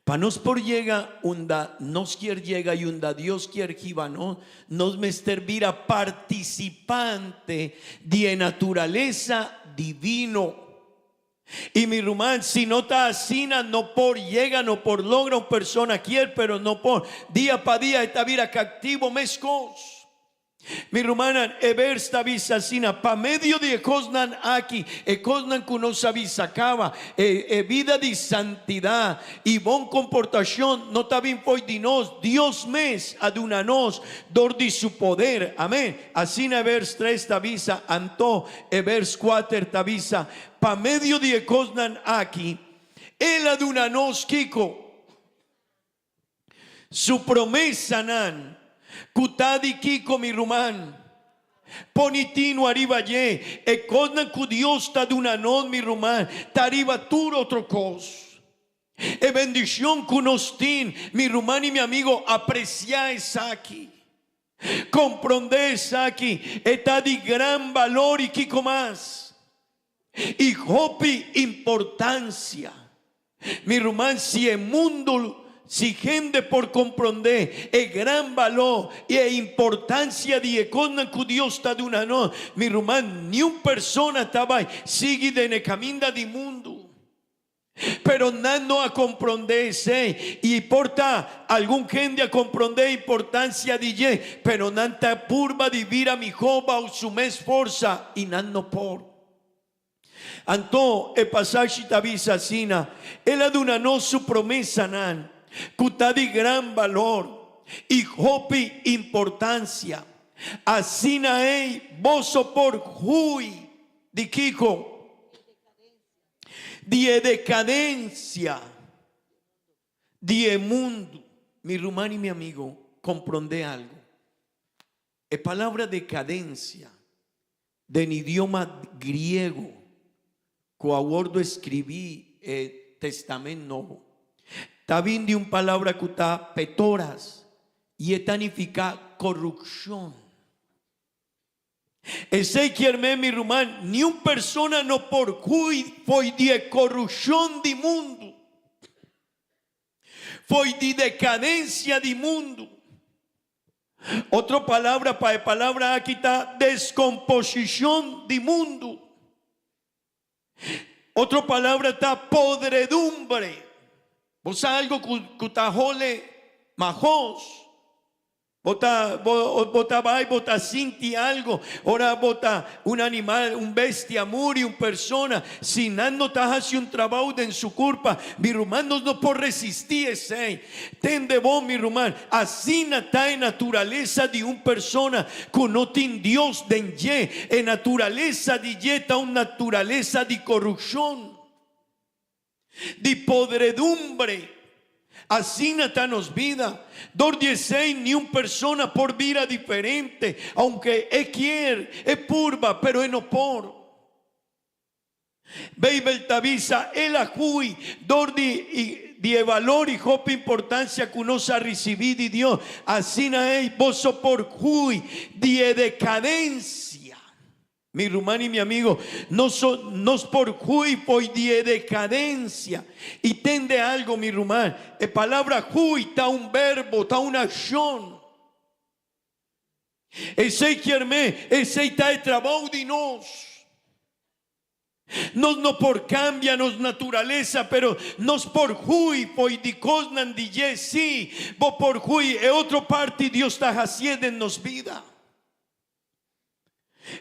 Pa nos por yega unda nos kier yega i unda Dios kier hiba nos, nos mester bira partisipante di e naturalesa divino. I mi ruman, si no ta asina, no por yega, no por logra. Un persona kier, pero no por. Dia pa dia e ta bira kaktibo meskos. Mi rumannan, e bers ta bisa asina, Pa medio di e kosnan aki, e kosnan ku nos a bisa kaba, e e bida di santidat i bon komportashon no ta bin fo'i di nos, Dios mes a duna nos dor di su poder. Amen. Asina e bers tres ta bisa, anto e bers kuater ta bisa, Pa medio di e kosnan aki, El a duna nos kiko? Su promesanan ku ta di kiko, mi ruman? Poni tinu ariba dje, e kosnan ku Dios ta duna nos, mi ruman, ta riba tur otro kos. E bendishon ku nos tin, mi ruman i mi amigo, apresiá esaki. Komprondé esaki, e ta di gran balor i kiko mas? I hopi importansia. Mi ruman, si e mundu, si hende por komprondé e gran balor i e importansia di e kosnan ku Dios ta duna nos, mi ruman, niun persona ta bai sigui den e kaminda di mundu. Pero nan no a komprondé esei, i por ta algun hende a komprondé e importansia di dje, pero nan ta purba di bira mihó bou su mes forsa i nan no por. Anto e pasashi ta bisa asina, El a duna nos su promesanan, ku ta di gran balor i hopi importansia. Asina ei boso por hui di kiko? Di e decadencia di e mundo. Mi ruman y mi amigo, comprende algo. E palabra decadencia den idioma griego cu a wordo escribi e Testament Nobo, ta bin di un palabra cu ta petoras y e ta nifica corrupcion. Esei kier men, mi ruman, niun persona no por hui fo'i di e korupshon di mundu, fo'i di dekadensia di mundu. Otro palabra pa e palabra aki ta deskomposishon di mundu. Otro palabra ta podredumbre. Bo sa algo ku ta hole mahos? Bo ta bo ta bai bo ta sinti algo ora bo ta un animal, un bestia muri, un persona, si nan no ta hasi un trabou den su kurpa, mi ruman nos no por resistí esei. Tende bon mi ruman, asina ta e naturalesa di un persona ku no tin Dios den dje, e naturalesa di dje ta un naturalesa di korupshon. Di podredumbre. Asina ta nos bida. Dor di esei niun persona por bira diferente, aunke e kier, e purba, pero e no por. Beibel ta bisa, El a hui dor di di e valor i hopi importansia ku nos a risibí di Dios. Asina ei boso por hui di e dekadensia. Mi ruman i mi amigo, nos nos por hui fo'i di e dekadensia. I tende algo, mi ruman, e palabra hui ta un verbo, ta un akshon. Esei kier me, esei ta e trabou di nos. Nos no por cambia nos naturalesa, pero nos por hui fo'i di cosnan di dje. Sí, bo por hui e otro parti Dios ta hacié den nos bida.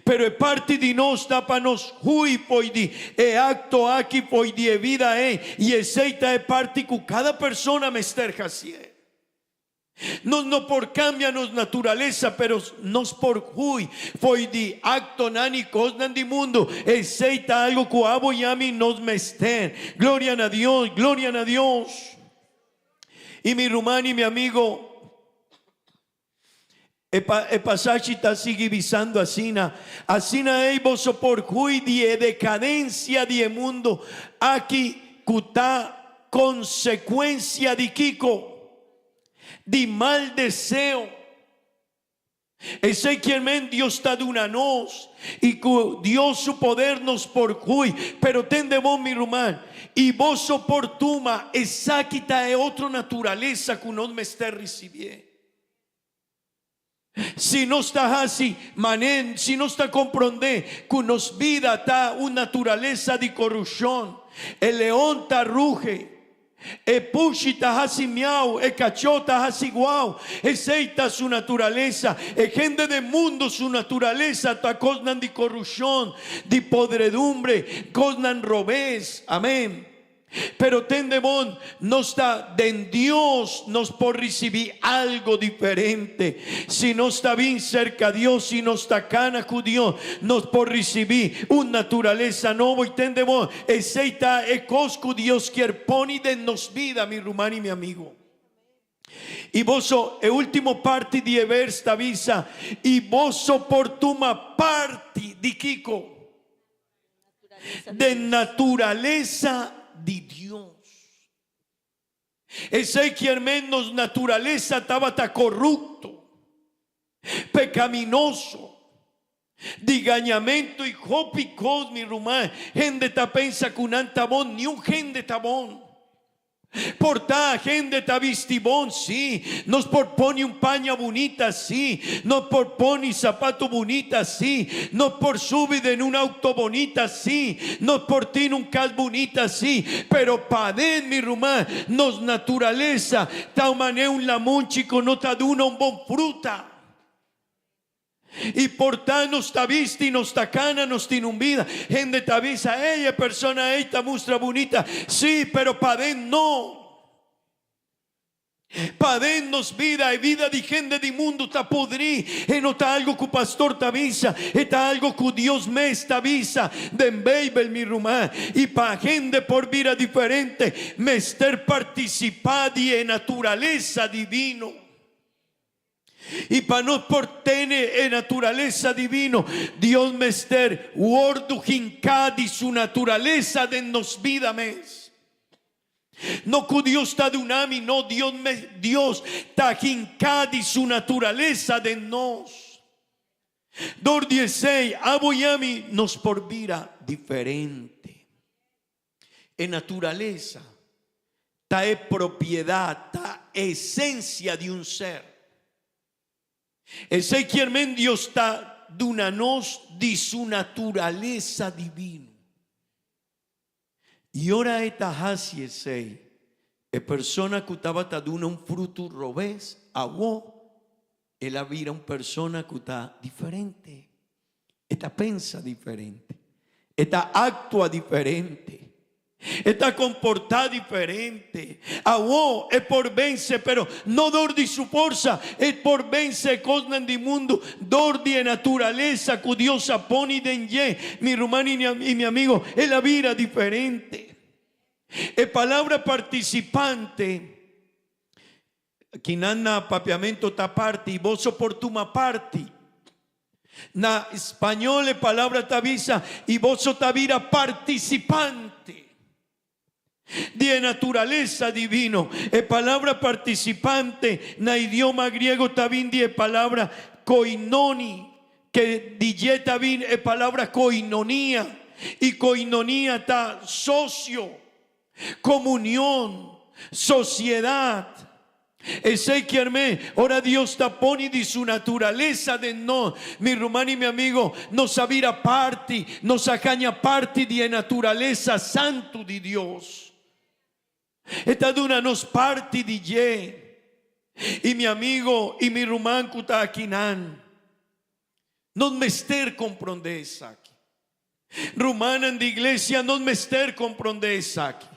Pero e parti di nos ta pa nos hui fo'i di e acto aki, fo'i di e bida ei, y esei ta e parti cu cada persona mester hacié. Nos no por cambia nos naturalesa, pero nos por hui fo'i di actonan y cosnan di mundo. Esey ta algo cu abo y ami nos mester. Gloria na Dios, gloria na Dios. Y mi ruman y mi amigo, e e pasashi ta sigui bisando asina, Asina ey boso por hui di e decadencia di e mundo aki cu ta consecuencia di kico? Di mal deseo. Esei kier men Dios ta duna nos i ku Dios su poder nos por hui. Pero tende bon mi ruman, i boso por tuma esaki ta e otro naturalesa ku nos mester risibié. Si nos ta hasi manen, si nos ta komprondé ku nos bida ta un naturalesa di korupshon, e leon ta ruge, e pushi ta hasi miau, e kachó ta hasi guau, esei ta su naturalesa. E hende den mundu su naturalesa ta kosnan di korupshon, di podredumbre, kosnan robes. Amen. Pero tende bon, nos ta den Dios, nos por ricibi algo diferente. Si nos ta bin cerca Dios, si nos ta cana cu Dios, nos por ricibi un naturaleza nobo. Y tende bon, esey ta e cos cu Dios kier poni den nos bida, mi ruman y mi amigo. Y boso, e ultimo parti di e vers ta bisa, y boso por tuma parti di kico? Den naturalesa di Dios. Esei kier men nos naturalesa tabata corrupto, pecaminoso, di gañamento y hopi cos, mi ruman. Hende ta pensa cu nan ta bon, niun hende ta bon. Por ta hende ta bisti bon, sí. Nos por pone un paña bunita, sí. Nos por pone zapato bunita, sí. Nos por subi den un auto bonita, sí. Nos por tin un cas bunita, sí. Pero paden, mi ruman, nos naturalesa ta un manera un lamunchi cu no ta duna un bon fruta. I por ta nos ta bisti, nos ta cana, nos tin un bida. Hende ta bisa, ey, e persona ey ta mustra bunita. Sí, pero paden no. Paden nos bida, e bida di hende di mundu ta pudrí. E no ta algo cu pastor ta bisa, e ta algo cu Dios mes ta bisa den Bijbel, mi ruman. I pa hende por bira diferente, mester participá di e naturalesa divino. I pa nos por tene e naturalesa divino, Dios mester wordu hinká di su naturalesa den nos bida mes. No ku Dios ta duna mi, no, Dios mes, Dios ta hinká di su naturalesa den nos. Dor di esei, abo i ami nos por bira diferente. E naturalesa ta e propiedat, ta esencia di un ser. Esei kier men Dios ta duna nos di su naturalesa divino. I ora e ta hasi esei, e persona ku tabata duna un frutu robes, awo el a bira un persona ku ta diferente. E ta pensa diferente. E ta actua diferente. E ta comporta diferente. Awo e por vence, pero no dor di su forsa. E por vence e cosnan di mundo dor di e naturalesa cu Dios a poni den dje. Mi ruman y mi amigo, el a bira diferente. E palabra participante. Kinan na papiamento ta parti, boso por tuma parti. Na spañol e palabra ta bisa, y boso ta bira participante. Di e naturalesa divino. E palabra participante na idioma griego ta bin di e palabra koinoni, ke di dje ta bin e palabra koinonia, i koinonia ta sosio, komunion, sosiedat. Esei kier men, ora Dios ta poni di su naturalesa den nos, mi ruman i mi amigo, nos a bira parti, nos a haña parti di e naturalesa santu di Dios. E ta duna nos parti di dje. I mi amigo i mi ruman ku ta akinan, nos mester komprondé esaki. Rumannan di iglesia, nos mester komprondé esaki.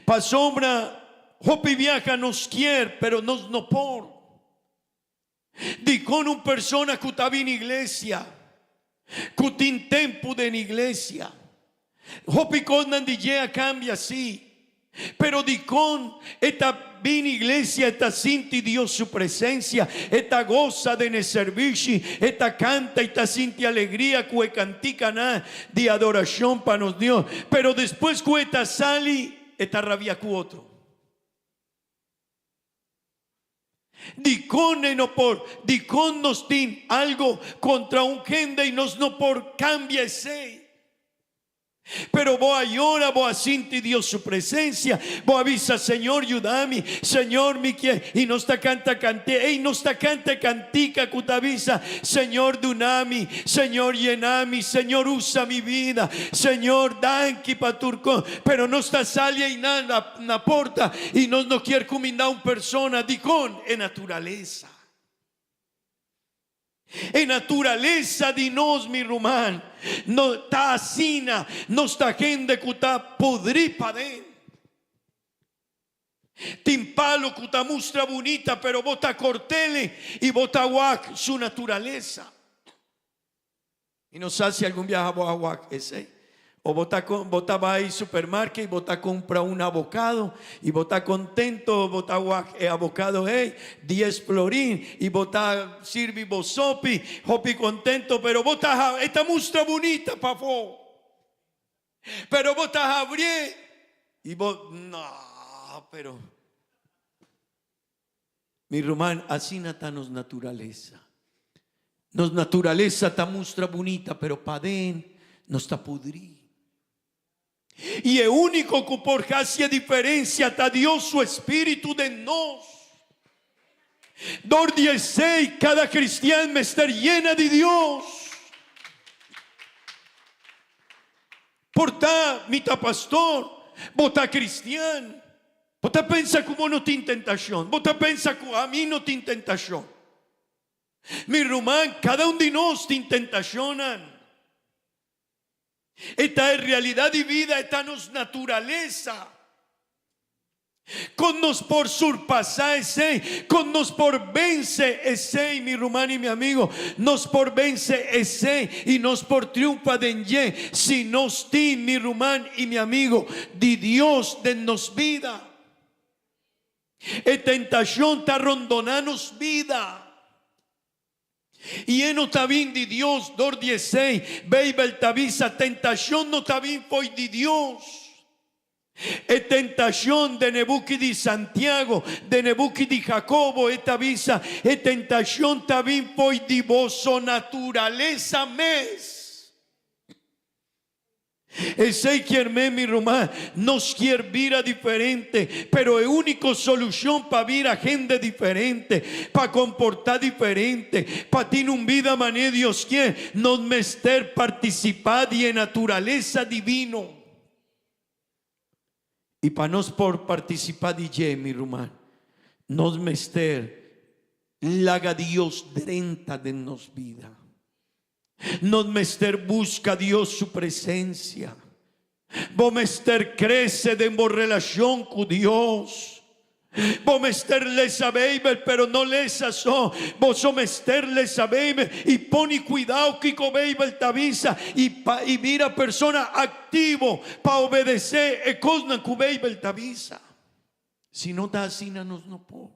Pasobra hopi biaha nos kier, pero nos no por. Dikon un persona ku ta bini iglesia, ku tin tempu den iglesia, hopi kosnan di dje a kambia si, pero dikon e ta bini iglesia, e ta sinti Dios su presensia, e ta gosa den e servishi, e ta kanta i ta sinti alegria ku e kantikanan di adorashon pa nos Dios, pero despues ku e ta sali, e ta rabia ku otro. Dikon e no por? Dikon nos tin algo kontra un hende i nos no por kambia esei? Pero bo a yora, bo a sinti Dios su presencia, bo a bisa, Señor, yuda mi, Señor, mi kier, y nos ta canta cante, ey, nos ta canta e cantica cu ta bisa, Señor, duna mi, Señor, yena mi, Señor, usa mi vida, Señor, danki pa tur cos, pero nos ta sali eynan na, na porta y nos no kier cuminda un persona, dicon? E naturaleza. E naturalesa di nos, mi ruman, no ta asina. Nos ta hende ku ta pudrí paden. Tin palo ku ta mustra bunita, pero bo ta kort'el i bo ta wak su naturalesa. Mi no sa si algun biaha bo a wak esei. O bo ta bo ta bai supermarket i bo ta kumpra un abokado i bo ta kontento bo ta wak e abokado ei dies florin i bo ta sirbi bo sopi hopi kontento pero bo ta e ta mustra bunita pafó pero bo ta habrié i bo no pero Mi ruman, asina ta nos naturalesa. Nos naturalesa ta mustra bunita, pero paden nos ta pudrí. I e úniko ku por hasi e diferensia ta Dios su espíritu den nos. Dor di esei, kada kristian mester yena di Dios. Por ta mi ta pastor, bo ta kristian. Bo ta pensa ku bo no tin tentashon? Bo ta pensa ku ami no tin tentashon? Mi ruman, kada un di nos tin tentashonnan. E ta e realidat di bida, e ta nos naturalesa. Kon nos por surpasá esei? Kon nos por vense esei, mi ruman i mi amigo? Nos por vense esei i nos por triunfa den dje si nos tin, mi ruman i mi amigo, di Dios den nos bida. E tentashon ta rondoná nos bida. I e no ta bin di Dios. Dor di esei, Beibel ta bisa, tentashon no ta bin fo'i di Dios. E tentashon den e buki di Santiago, den e buki di Jacobo, e ta bisa, e tentashon ta bin fo'i di boso naturalesa mes. Esei kier men, mi ruman, nos kier bira diferente, pero e úniko solushon pa bira hende diferente, pa komportá diferente, pa tin un bida manera Dios kier, nos mester partisipá di e naturalesa divino. I pa nos por partisipá di dje, mi ruman, nos mester laga Dios drenta den nos bida. Nos mester buska Dios su presensia. Bo mester krese den bo relashon ku Dios. Bo mester lesa Beibel, pero no lesa so. Boso mester lesa Beibel i pone kuidao kiko Beibel ta bisa i pa i bira persona aktivo pa obedesé e kosnan ku Beibel ta bisa. Si no ta asina nos no por.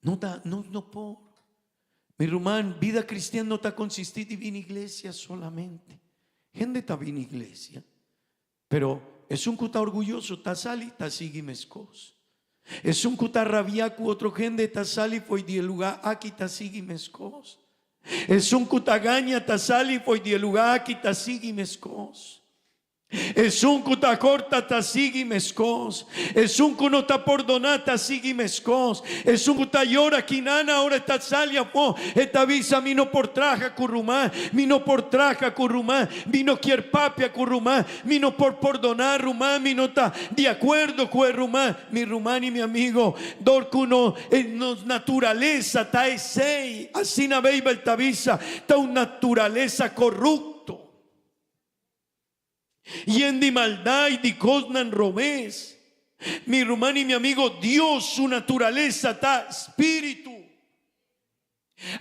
No ta, nos no por. Mi ruman, bida cristian no ta consisti di bini iglesia solamente. Hende ta bini iglesia, pero. Esun ku ta orguyoso ta sali ta sigui meskos. Esun ku ta rabia ku otro hende ta sali fo'i di e lugá aki ta sigui meskos. Esun ku ta gaña ta sali fo'i di e lugá aki ta sigui meskos. Esun ku ta korta ta sigui meskos. Esun ku no ta pordoná ta sigui meskos. Esun ku ta yora kinana ora e ta sali afó, e ta bisa, Mi no por traha ku ruman, mi no por traha ku ruman, mi no kier papia ku ruman, mi no por pordoná ruman, mi no ta di akuerdo ku e ruman. Mi ruman i mi amigo, dor ku no nos naturalesa ta esei, asina Beibel ta bisa, ta un naturalesa korupto. Yen di maldad y di cosnan robes. Mi ruman y mi amigo, Dios su naturalesa ta spiritu.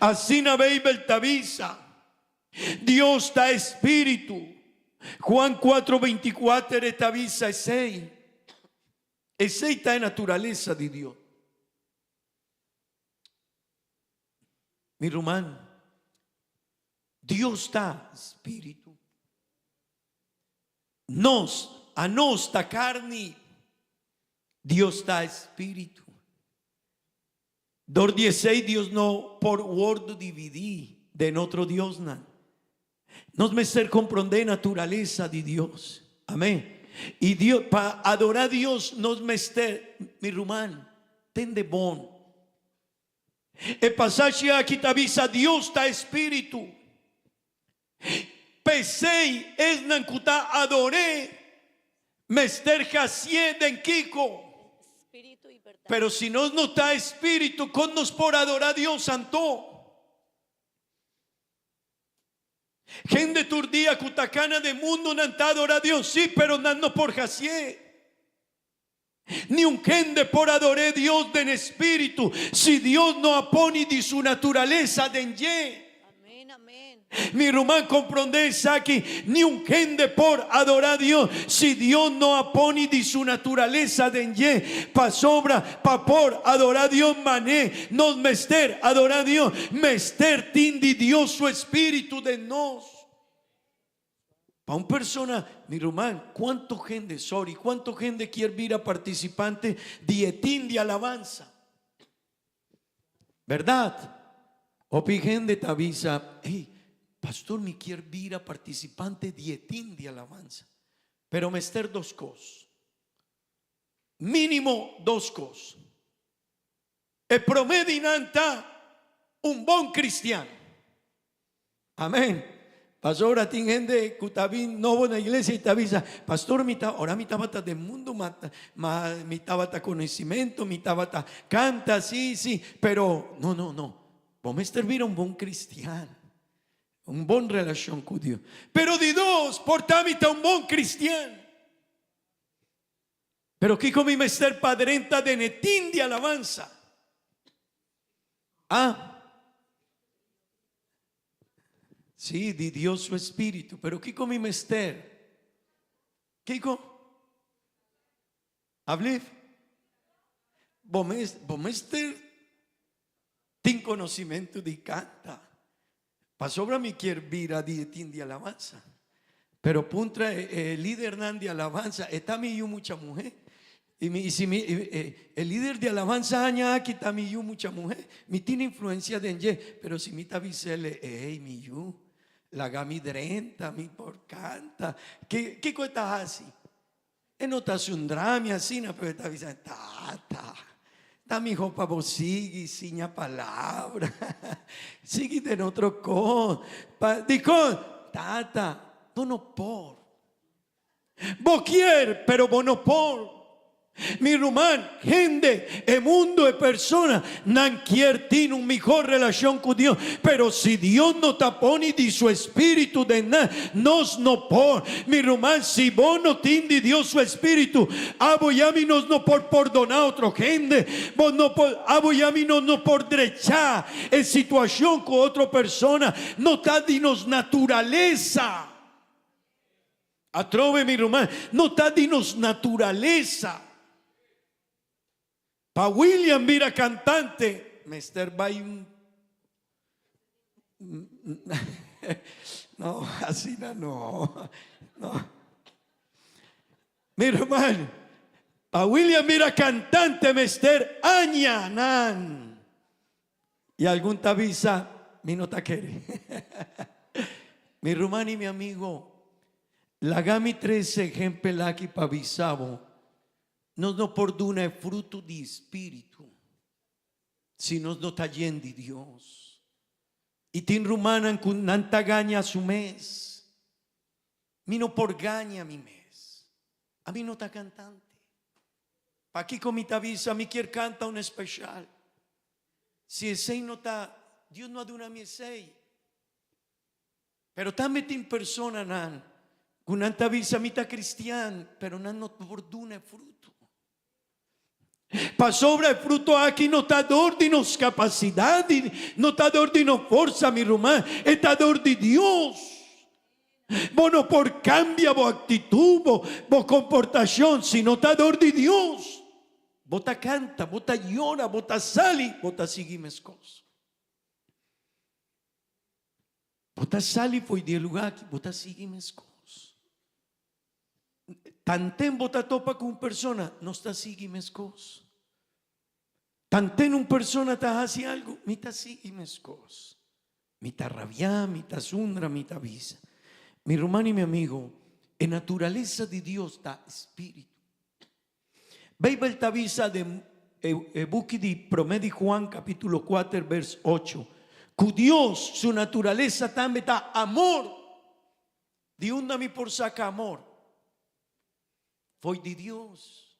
Asina Beibel ta bisa, Dios ta espiritu. Juan cuatro veinticuater e ta bisa esey. Esey ta e naturalesa di Dios. Mi ruman, Dios ta spiritu. Nos, anos ta karni, Dios ta spiritu. Dor di esei Dios no por wordu dividí den otro diosnan. Nos mester komprondé naturalesa di Dios. Amén. I Dios, pa adorá Dios nos mester, mi ruman, tende bon. E pasashi aki ta bisa Dios ta Espíritu. P'esei esnan ku ta ador'é mester hasié den kiko? Pero si nos no ta espíritu, kon nos por adorá Dios anto? Hende tur dia ku ta kana den mundu nan ta adorá Dios, sí, pero nan no por hasié. Ni un hende por ador'é Dios den espíritu si Dios no a pone di su naturalesa den dje. Mi ruman komprondé esaki, ni un hende por adorá Dios si Dios no a pone di su naturalesa den dje. Pasobra pa por adorá Dios mané nos mester adorá Dios, mester tin di Dios su espíritu den nos. Pa un persona, mi ruman, cuanto hende, sorry, cuanto hende kier bira participante di e team di alabanza? Berdad? Hopi hende ta bisa, hey, pastor mi kier bira participante di e team di alabanza. Pero mester dos cos. Minimo dos cos. E prome di nan ta un bon cristian. Amen. Pasobra tin hende cu ta bin nobo na iglesia y ta bisa, Pastor, mi ta, ora mi tabata den mundo, ma, ma mi tabata conocimento, mi tabata canta, si, si, pero no, no, no. Bo mester bira un bon cristian, un bon relacion cu Dios. Pero di dos, por ta mi ta un bon cristian. Pero kiko mi mester pa drenta den e tin di alabansa? Ah? Sí, di Dios su espíritu. Pero kiko mi mester? Kiko? Ablif? Bo mes, bo mester tin conocimento di canta. Pasobra mi kier bira di e tin di alabansa. Pero puntra e e lidernan di alabansa, e ta mi yu mucha muhé. I mi i si mi e e lider di alabansa aña aki ta mi yu mucha muhé, mi tin influensia den dje, pero si mi ta bis'el, ey mi yu, laga mi drenta, mi por kanta. Ke kiko e ta hasi? E no ta sundra mi asina, pero e ta bisa, Tata, ta mihó pa bo sigui siña palabra, sigui den otro kos. Pa, dikon? Tata, bo no por. Bo kier, pero bo no por. Mi ruman, hende, e mundo, e persona, nan kier tin un mihó relashon ku Dios, pero si Dios no ta pone di su espíritu den nan, nos no por. Mi ruman, si bo no tin di Dios su espíritu, abo i ami nos no por pordoná otro hende, bo no por, abo i ami nos no por drechá e situashon ku otro persona, no ta di nos naturalesa. Atrobe, mi ruman, no ta di nos naturalesa. Pa William bira cantante, mester bay un No, asina no. No. Mi ruman, pa William bira cantante mester añanan. Y algun ta bisa, mi no ta kere. Mi ruman y mi amigo, laga mi trece ehempel aki pa bisa bo, nos no por duna e fruto di Spiritu si nos no ta yen di Dios. Y tin rumannan cu nan ta gaña su mes. Mi no por gaña mi mes. Ami no ta cantante. Pakiko mi ta bisa mi kier canta un especial? Si esey no ta, Dios no a duna mi esey. Pero tambe tin personanan cu nan ta bisa mi ta cristian, pero nan no por duna e fruto. Pasobra e fruto aki no ta dor di nos capacidad, no ta dor di nos forsa, mi ruman, e ta dor di Dios. Bo no por cambia bo actitud, bo, bo comportacion, si no ta dor di Dios. Bo ta canta, bo ta yora, bo ta sali, bo ta sigui mescos. Bo ta sali fo'i di e lugar aki, bo ta sigui mescos. Tanten bo ta topa cu un persona, nos ta sigui mescos. Tanten un persona ta haci algo, mi ta sigui mescos. Mi ta rabia, mi ta zundra, mi ta bisa. Mi ruman y mi amigo, e naturalesa di Dios ta spiritu. Bijbel ta bisa den e buki di Prome di Juan capitulo kuater vers ocho, cu Dios su naturalesa tambe ta amor. Di unda mi por saca amor? Fo'i di Dios,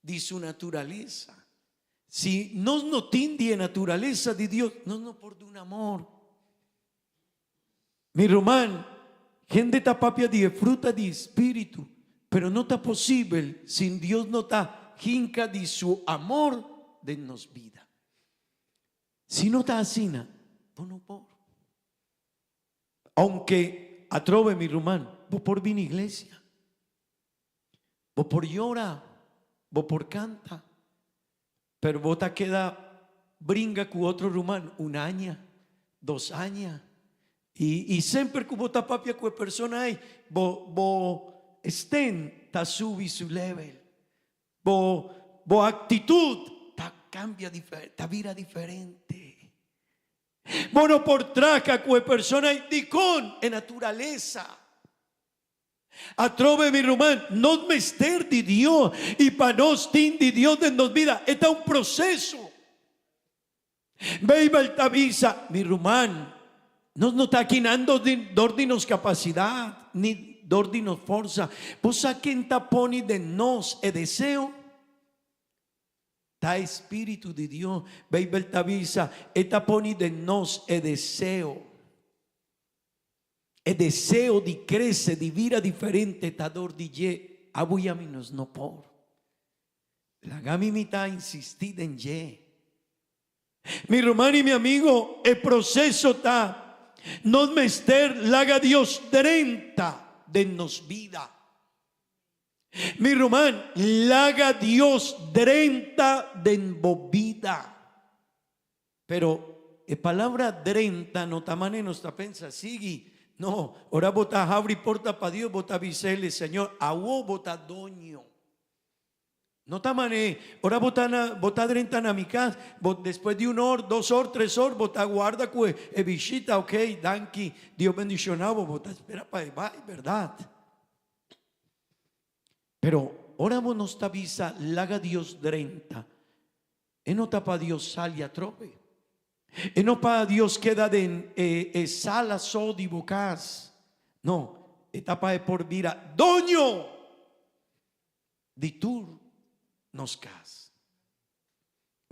di su naturalesa. Si nos no tin di e naturalesa di Dios, nos no por duna amor. Mi ruman, hende ta papia di e fruta di Spiritu, pero no ta posibel sin Dios no ta hinka di su amor den nos bida. Si no ta asina, bo no por. Aunke atrobe mi ruman, bo por bini iglesia, bo por yora, bo por kanta, pero bo ta keda bringa ku otro ruman un aña, dos aña, i i semper ku bo ta papia ku e persona ei, bo bo sten ta subi su level, bo bo aktitut ta kambia ta bira diferente. Bo no por traha ku e persona ei dikon e naturalesa. Atrobe mi ruman, nos mester di Dios i pa nos tin di Dios den nos bida e ta un proseso. Beibel ta bisa, mi ruman, nos no ta akinan dor di nos kapasidat ni dor di nos forsa. Bo sa ken ta pone den nos e deseo? Ta e Spiritu di Dios. Beibel ta bisa, e ta pone den nos e deseo. E deseo di crece, di bira diferente ta dor di dje. Abo y ami nos no por. Laga mi mi ta insisti den dje. Mi ruman y mi amigo, e proceso ta, nos mester laga Dios drenta den nos bida. Mi ruman, laga Dios drenta den bo bida. Pero e palabra drenta no ta manera nos ta pensa, sigui. No, ora bo ta habri porta pa Dios, bo ta bis'El, Señor, awo bo ta doño. No ta manera, ora bo ta na, bo ta drenta na mi cas, bo despues di un or, dos or, tres or, bo ta guarda cu e bishita, ok, danki, Dios bendiciona bo, bo ta spera pa e bai, berdad? Pero ora bo nos ta bisa laga Dios drenta, e no ta pa Dios sali atrobe. E no pa Dios keda den e e sala so di bo kas. No, e ta pa e por bira doño di tur nos kas.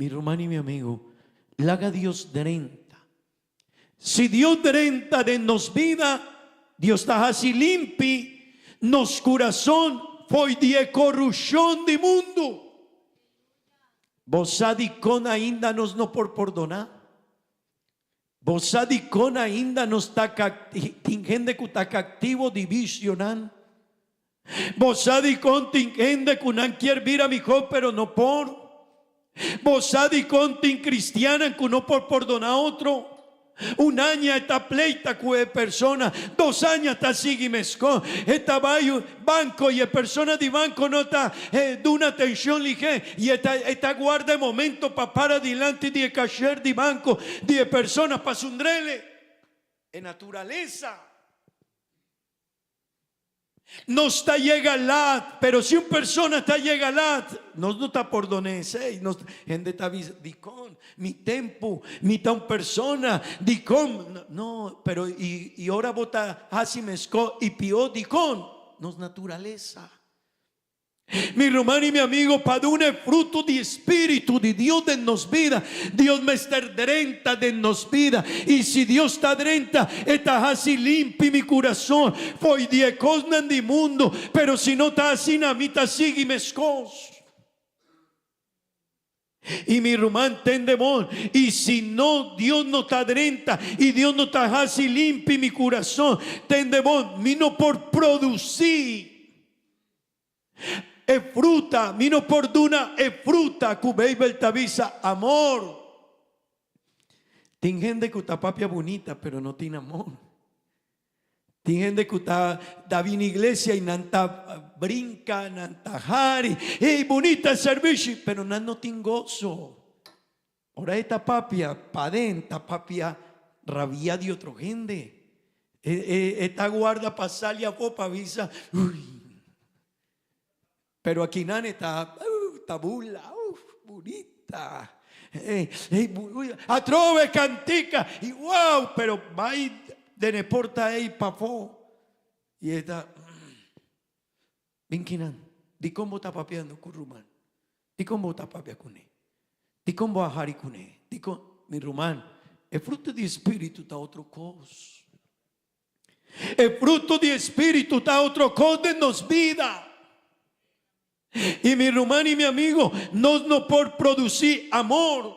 Mi ruman i mi amigo, laga Dios drenta. Si Dios drenta den nos bida, Dios ta hasi limpi nos kurason fo'i di e korushon di mundu. Bo sa dikon ainda nos no por pordoná? Bo sa dikon ainda nos ta tin hende ku ta kaktivo di bisionan? Bo sa dikon tin hende ku nan kier bira mihó pero no por? Bo sa dikon tin kristiannan ku no por pordoná otro? Un aña e ta pleita ku e persona, dos aña ta sigui meskó. E ta bai banko i e persona di banko no ta duna atenshon lihé i e ta e ta guarda e momento pa para dilanti di e kasher di banko di e persona pa sundrele. E naturalesa. Nos ta yega lat, pero si un persona ta yega lat, nos no ta pordon'é esei. Nos, hende ta bisa, dikon? Mi tempu, mi ta un persona, dikon? No, pero i, i ora bo ta hasi meskó i pió, dikon? Nos naturalesa. Mi ruman i mi amigo, pa duna e fruto di Spiritu di Dios den nos bida, Dios mester drenta den nos bida. I si Dios ta drenta, e ta hasi limpi mi kurason fo'i di e kosnan di mundu. Pero si no ta asina, mi ta sigui meskos. I mi ruman tende bon, i si no Dios no ta drenta i Dios no ta hasi limpi mi kurason, tende bon, mi no por produsí e fruta, mi no por duna e fruta ku Beibel ta bisa, amor. Tin hende ku ta papia bunita pero no tin amor. Tin hende ku ta ta bini iglesia i nan ta brinka, nan ta hari, ey bunita e servishi, pero nan no tin goso. Ora e ta papia paden, ta papia rabia di otro hende. E e e ta guarda pa sali afó pa bisa, uy. Pero akinan e ta, uh, ta bula, uf, bunita. Eh, eh, atrobe kantika i wow, pero bai den e porta ei pafó i e ta, Bin kinan, dikon bo ta papiando ku ruman? Dikon bo ta papia kuné? Dikon bo a hari kuné? Dikon? Mi ruman, e fruto di spiritu ta otro kos. E fruto di e Spiritu ta otro kos den nos bida. I mi ruman i mi amigo, nos no por produsí amor,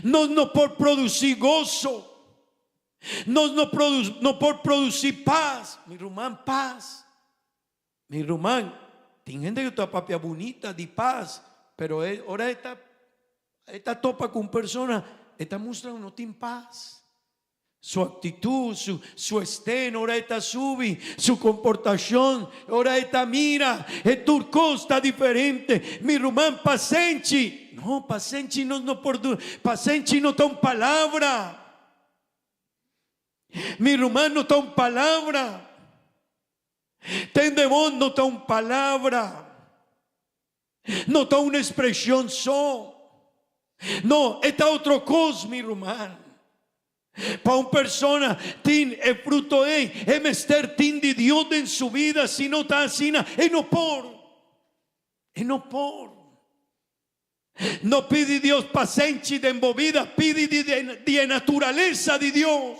nos no por produsí goso, nos no no por produsí pas. Mi ruman, pas. Mi ruman, tin hende ku ta papia bunita di pas, pero e ora e ta e ta topa ku un persona, e ta mustra ku no tin pas. Su actitud, su, su estén ora e ta subi, su comportacion ora e ta mira, e tur cos ta diferente. Mi ruman, pasenchi! No, pasenchi nos no por duna, pasenchi no ta un palabra. Mi ruman, no ta un palabra. Tende bon, no ta un palabra. No ta un expresion so. No, e ta otro cos, mi ruman. Pa un persona tin e fruto ei, e mester tin di Dios den su bida, si no ta asina, e no por. E no por. No pidi Dios pasenchi den bo bida, pidi di di e naturalesa di Dios.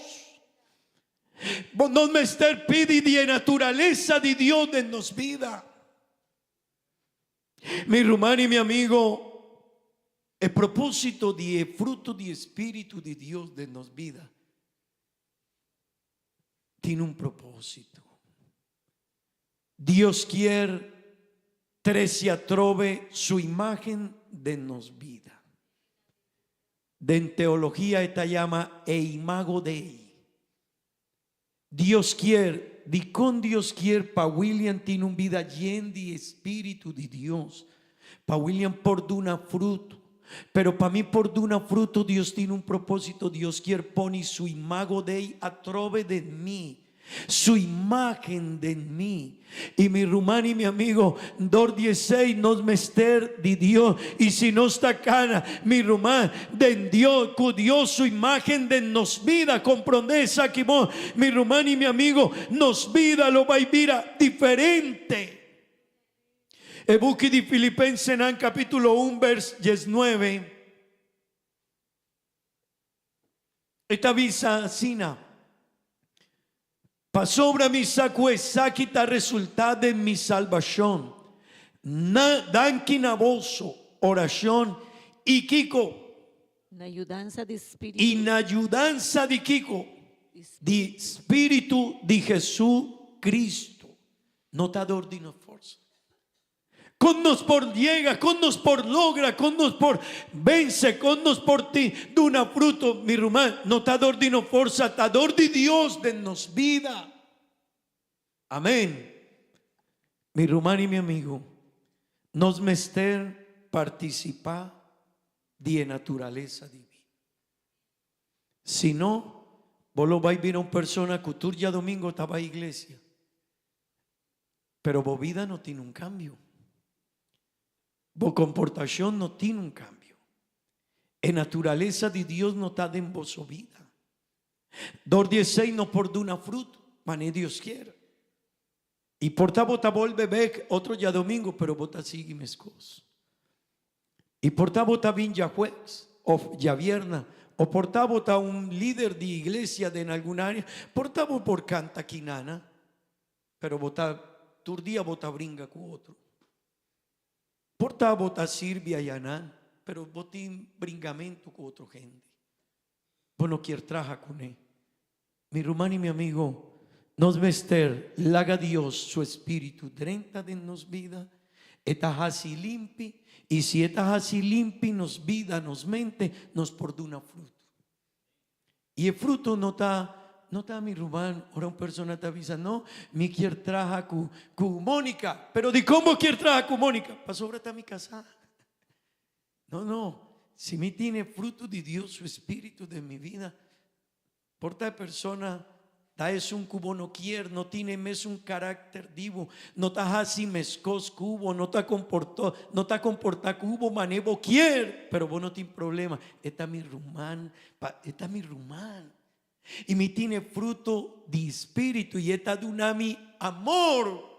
Bo no mester pidi di e naturalesa di Dios den nos bida. Mi ruman i mi amigo, e propósito di e fruto di e Spiritu di Dios den nos bida tin un propósito. Dios kier trece atrobe su imagen den nos bida. Den teologia e ta yama e imago Dei. Dios kier, dikon Dios kier pa William tin un bida yen di e Spiritu di Dios? Pa William por duna fruto. Pero pa mi por duna fruto Dios tin un propósito, Dios kier pone su imago dei atrobe den mi. Su imagen den mi. I mi ruman i mi amigo, dor di esei nos mester di Dios. I si nos ta kana, mi ruman, den Dios, ku Dios su imagen den nos bida, komprondé esaki bon, mi ruman i mi amigo, nos bida lo bai bira diferente. E buki di Filipensenan kapítulo un bers diesnuebe. E ta bisa asina, Pasobra mi sa ku esaki ta resultá den mi salbashon. Na danki na boso orashon i kiko? Na yudansa di Spiritu. I na yudansa di kiko? Di Spiritu di Jesucristo. No ta dor di nos forsa. Kon nos por yega, kon nos por logra, kon nos por vense, kon nos por tin duna fruto, mi ruman, no ta dor di nos forsa, ta dor di Dios den nos bida. Amén. Mi ruman i mi amigo, nos mester partisipá di e naturalesa divino. Si no, bo lo bai bira un persona ku tur djadomingo ta bai iglesia, pero bo bida no tin un kambio. Bo komportashon no tin un kambio. E naturalesa di Dios no ta den boso bida. Dor di esei no por duna fruto, manera Dios kier. I por ta bo ta bolbe bek otro djadomingo, pero bo ta sigui meskos. I por ta bo ta bin djajueves of djavierna, o por ta bo ta un lider di iglesia den algun area, por ta bo por kanta kinana, pero bo ta tur dia bo ta bringa ku otro. Por ta bo ta sirbi ayanan, pero bo tin bringamentu ku otro hende. Bo no kier traha kuné. Mi ruman i mi amigo, nos mester laga Dios su Espíritu drenta den nos bida. E ta hasi limpi, i si e ta hasi limpi nos bida, nos mente, nos por duna fruto. I e fruto no ta, no ta mi ruman, ora un persona ta bisa, no, mi kier traha ku, ku Monica. Pero dikon bo kier traha ku Monica? Pasobra ta mi kasá. No, no, si mi tin e fruto di Dios su Espíritu den mi bida, por ta e persona ta esun ku bo no kier, no tin e mesun karakter di bo, no ta hasi meskos ku bo, no ta komportó, no ta komportá ku bo manera bo kier, pero bo no tin problema, e ta mi ruman, pa e ta mi ruman. I mi tin e fruto di Spiritu i e ta duna mi amor.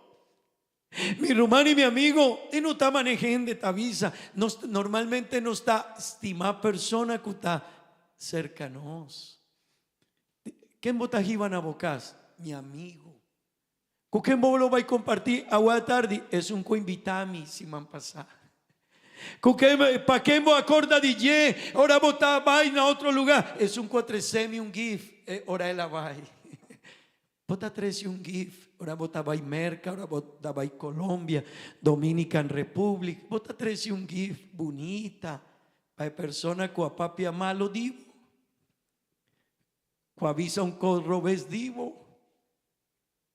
Mi ruman i mi amigo, e no ta manera hende ta bisa. Nos normalmente nos ta stima persona ku ta serka nos. Ken bo ta hiba na bo kas? Mi amigo. Ku ken bo lo bai kompartí awe atardi? Esun ku invitá mi siman pasá. Ku ken, pa ken bo a korda di dje ora bo ta bai na otro lugá? Esun ku a tresé mi un gif ora el a bai. Bo ta trese un gif ora bo ta bai Merka, ora bo ta bai Colombia, Dominican Republic. Bo ta trese un gif bunita pa e persona ku a papia malo di bo, ku a bisa un kos robes di bo,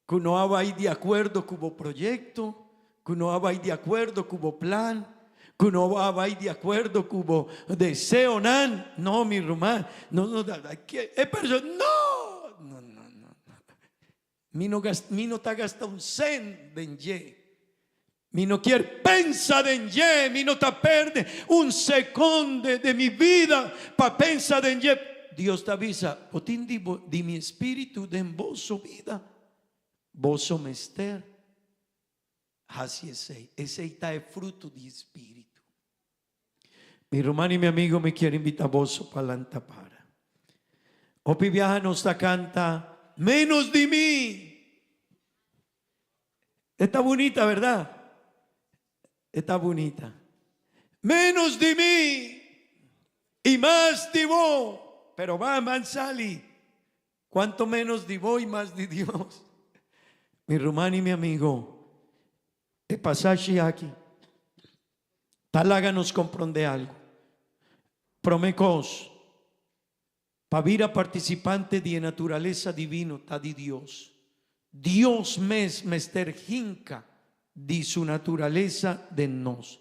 ku no a bai di akuerdo ku bo proyekto, ku no a bai di akuerdo ku bo plan, ku no a bai di akuerdo ku bo deseonan. No, mi ruman, no, no, e persona, no! No, no, no, no. Mi no gasta, mi no ta gasta un cent den dje. Mi no kier pensa den dje, mi no ta perde un seconde de mi vida pa pensa den dje. Dios ta bisa, bo tin di bo, di mi espíritu den boso vida. Boso mester hasi esei. Esei ta e fruto di espíritu. Mi ruman i mi amigo, mi kier invita boso pa lanta para. Hopi biaha nos ta canta, Menos di mi. E ta bunita, verdad? E ta bunita. Menos di mi i mas di bo. Pero ba, man sali. Cuanto menos di bo i mas di Dios. Mi ruman i mi amigo, e pasashi aki ta laga nos comprende algo. Prome cos, pa bira participante di e naturalesa divino ta di Dios. Dios mes mester hinca di su naturalesa den nos.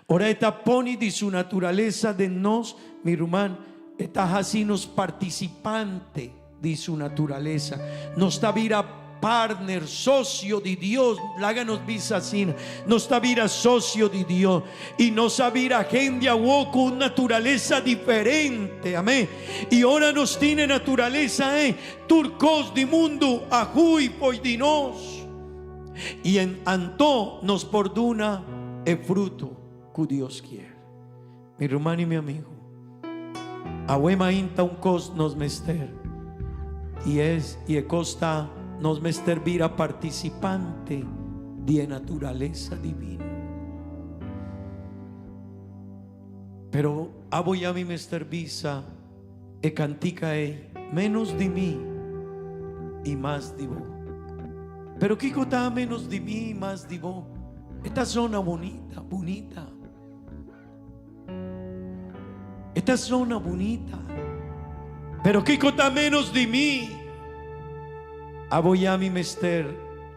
Ora e ta poni di su naturalesa den nos, mi ruman, e ta haci nos participante di su naturalesa. Nos ta bira partner, socio di Dios. Laga nos bisa asina. Nos ta bira socio di Dios. I nos a bira hende awo cu un naturalesa diferente. Amen. I ora nos tin e naturalesa ei, tur cos di mundu a hui fo'i di nos. I en anto nos por duna e fruto cu Dios kier. Mi ruman i mi amigo, awe mainta un cos nos mester, i es i e cos ta nos mester bira participante di e naturalesa divino. Pero abo i ami mester bisa e cantica ei, menos di mi i mas di bo. Pero kico ta menos di mi i mas di bo? E ta zona bunita, bunita. E ta zona bunita. Pero kiko ta menos di mi? Abo ya mi mester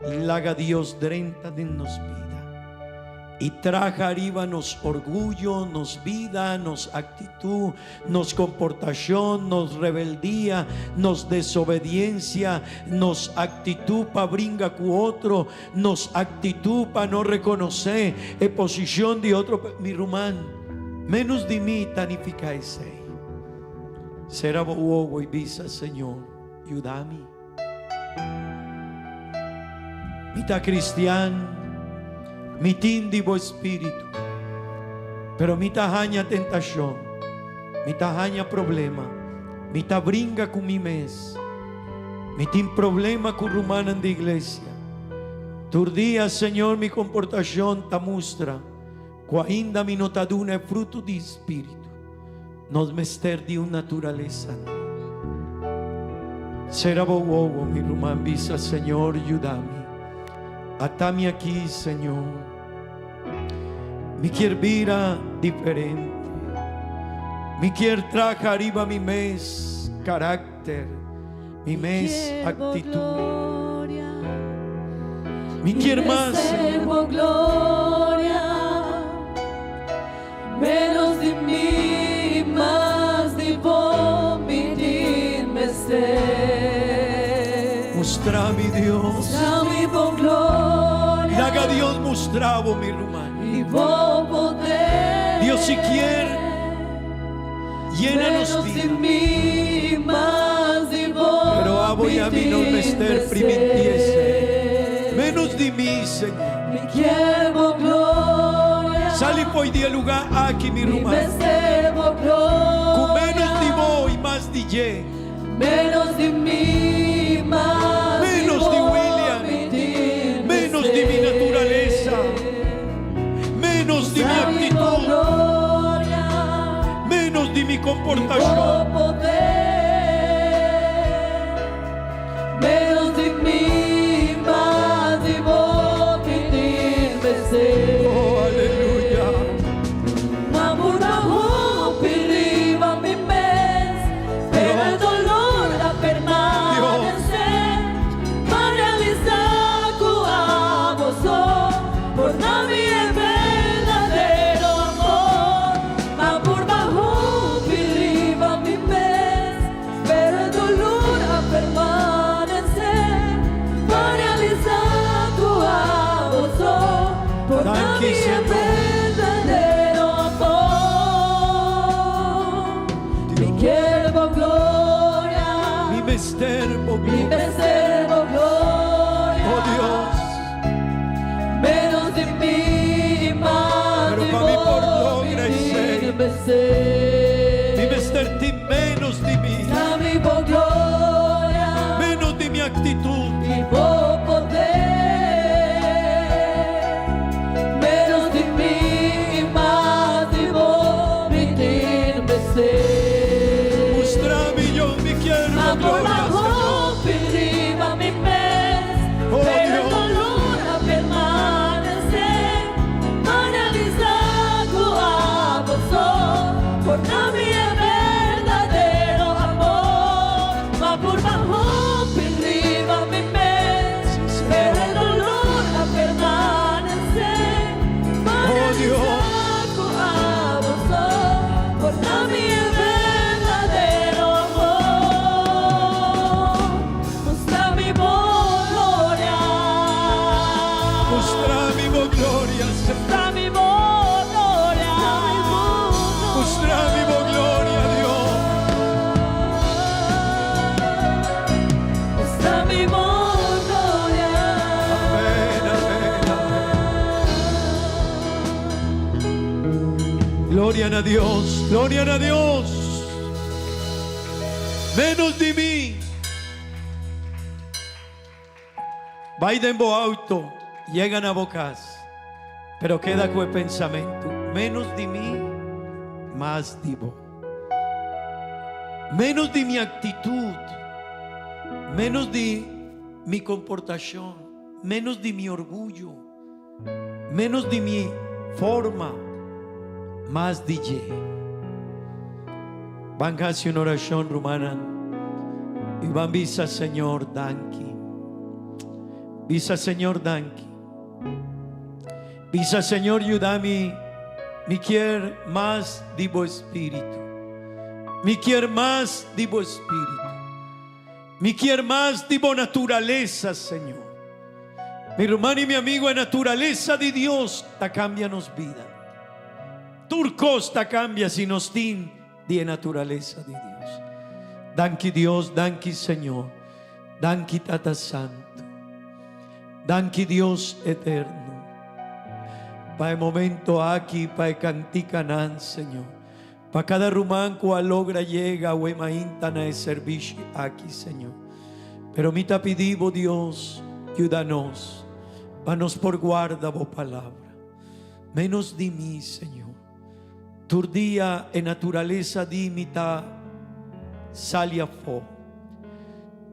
laga Dios drenta den nos bida y traha ariba nos orguyo, nos bida, nos actitud, nos comportacion, nos rebeldia, nos desobediencia, nos actitud pa bringa cu otro, Nos actitud pa no reconoce e posicion di otro mi ruman, menos di mi ta nifica esey. Cera bo wowo y bisa, Señor, yuda mi. Mi ta cristian, mi tin di bo Espiritu, pero mi ta haña tentacion, mi ta haña problema, mi ta bringa cu mi mes. Mi tin problema cu rumannan di iglesia. Tur dia, Señor, mi comportacion ta mustra cu ainda mi no ta duna e fruto di Spiritu. Nos mester di un naturalesa nobo. Cera bo wowo, mi ruman, bisa, Señor, yuda mi. Ata mi aki, Señor. Mi kier bira diferente. Mi kier traha ariba mi mes carácter. Mi mes actitud. Mi kier mas. Menos di mi, mas di bo mi tin mester. Mustra mi Dios. Mustra mi bo gloria. Laga Dios mustra bo mi ruman. Y bo poder. Dios si kier. Yena nos bida. Pero abo y ami no mester priminti esey. Menos di mi, Señor. Sali fo'i di e lugar aki, mi ruman. Cu menos di bo y mas di dje. Menos di William. Menos di mi naturalesa. Menos di mi actitud. Menos di mi comportacion. Oh, aleluya. Danki, Señor. Mi mester bo gloria. Oh Dios. Pero pa mi por logra esey, mi mester tin menos di mi, menos di mi actitud. Mustra mi yo mi kier bo gloria, Señor. Oh Dios. Oh Dios. Mustra mi bo gloria, Señor. Mustra mi bo gloria, Dios. Amén, amén, amén. Gloria na Dios, gloria na Dios. Menos di mi. Bai den bo auto, yega na bo cas, pero keda cu e pensamento, menos di mi, mas di bo. Menos di mi actitud, menos di mi comportacion, menos di mi orguyo. Ménos di mi forma, mas di dje. Ban hasi un orashon, rumannan, i ban bisa Señor danki. Bisa Señor danki. Bisa Señor yuda mi, mi kier mas di bo Espíritu. Mi kier mas di bo Espíritu. Mi kier mas di bo naturalesa, Señor. Mi ruman i mi amigo, e naturalesa di Dios ta cambia nos bida. Tur cos ta cambia si nos tin di e naturalesa di Dios. Danki Dios, danki Señor, danki Tata Santo, danki Dios Eterno, pa e momento aki, pa e canticanan, Señor. Pa kada ruman ku a logra yega awe mainta na e serbishi aki, Señor. Pero mi ta pidi Bo, Dios, yuda nos pa nos por guarda Bo palabra. Menos di mi, Señor. Tur dia e naturalesa di mi ta sali afó,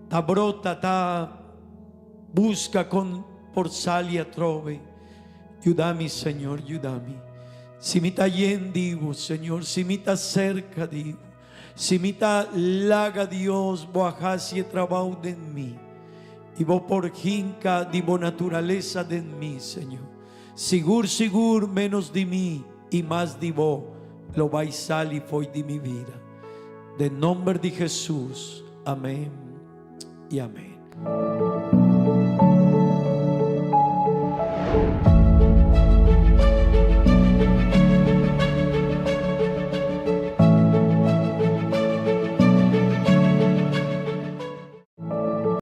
ta brota, ta buska kon por sali atrobe. Yuda mi, Señor, yuda mi. Si mi ta yen di bo, Señor, si mi ta cerca di bo, si mi ta laga Dios bo a haci e trabao den mi y bo por hinca di bo naturaleza den mi, Señor. Sigur, sigur menos di mi y mas di bo lo bay sali fo'i di mi vida. Den nomber di Jesus, amen y amen.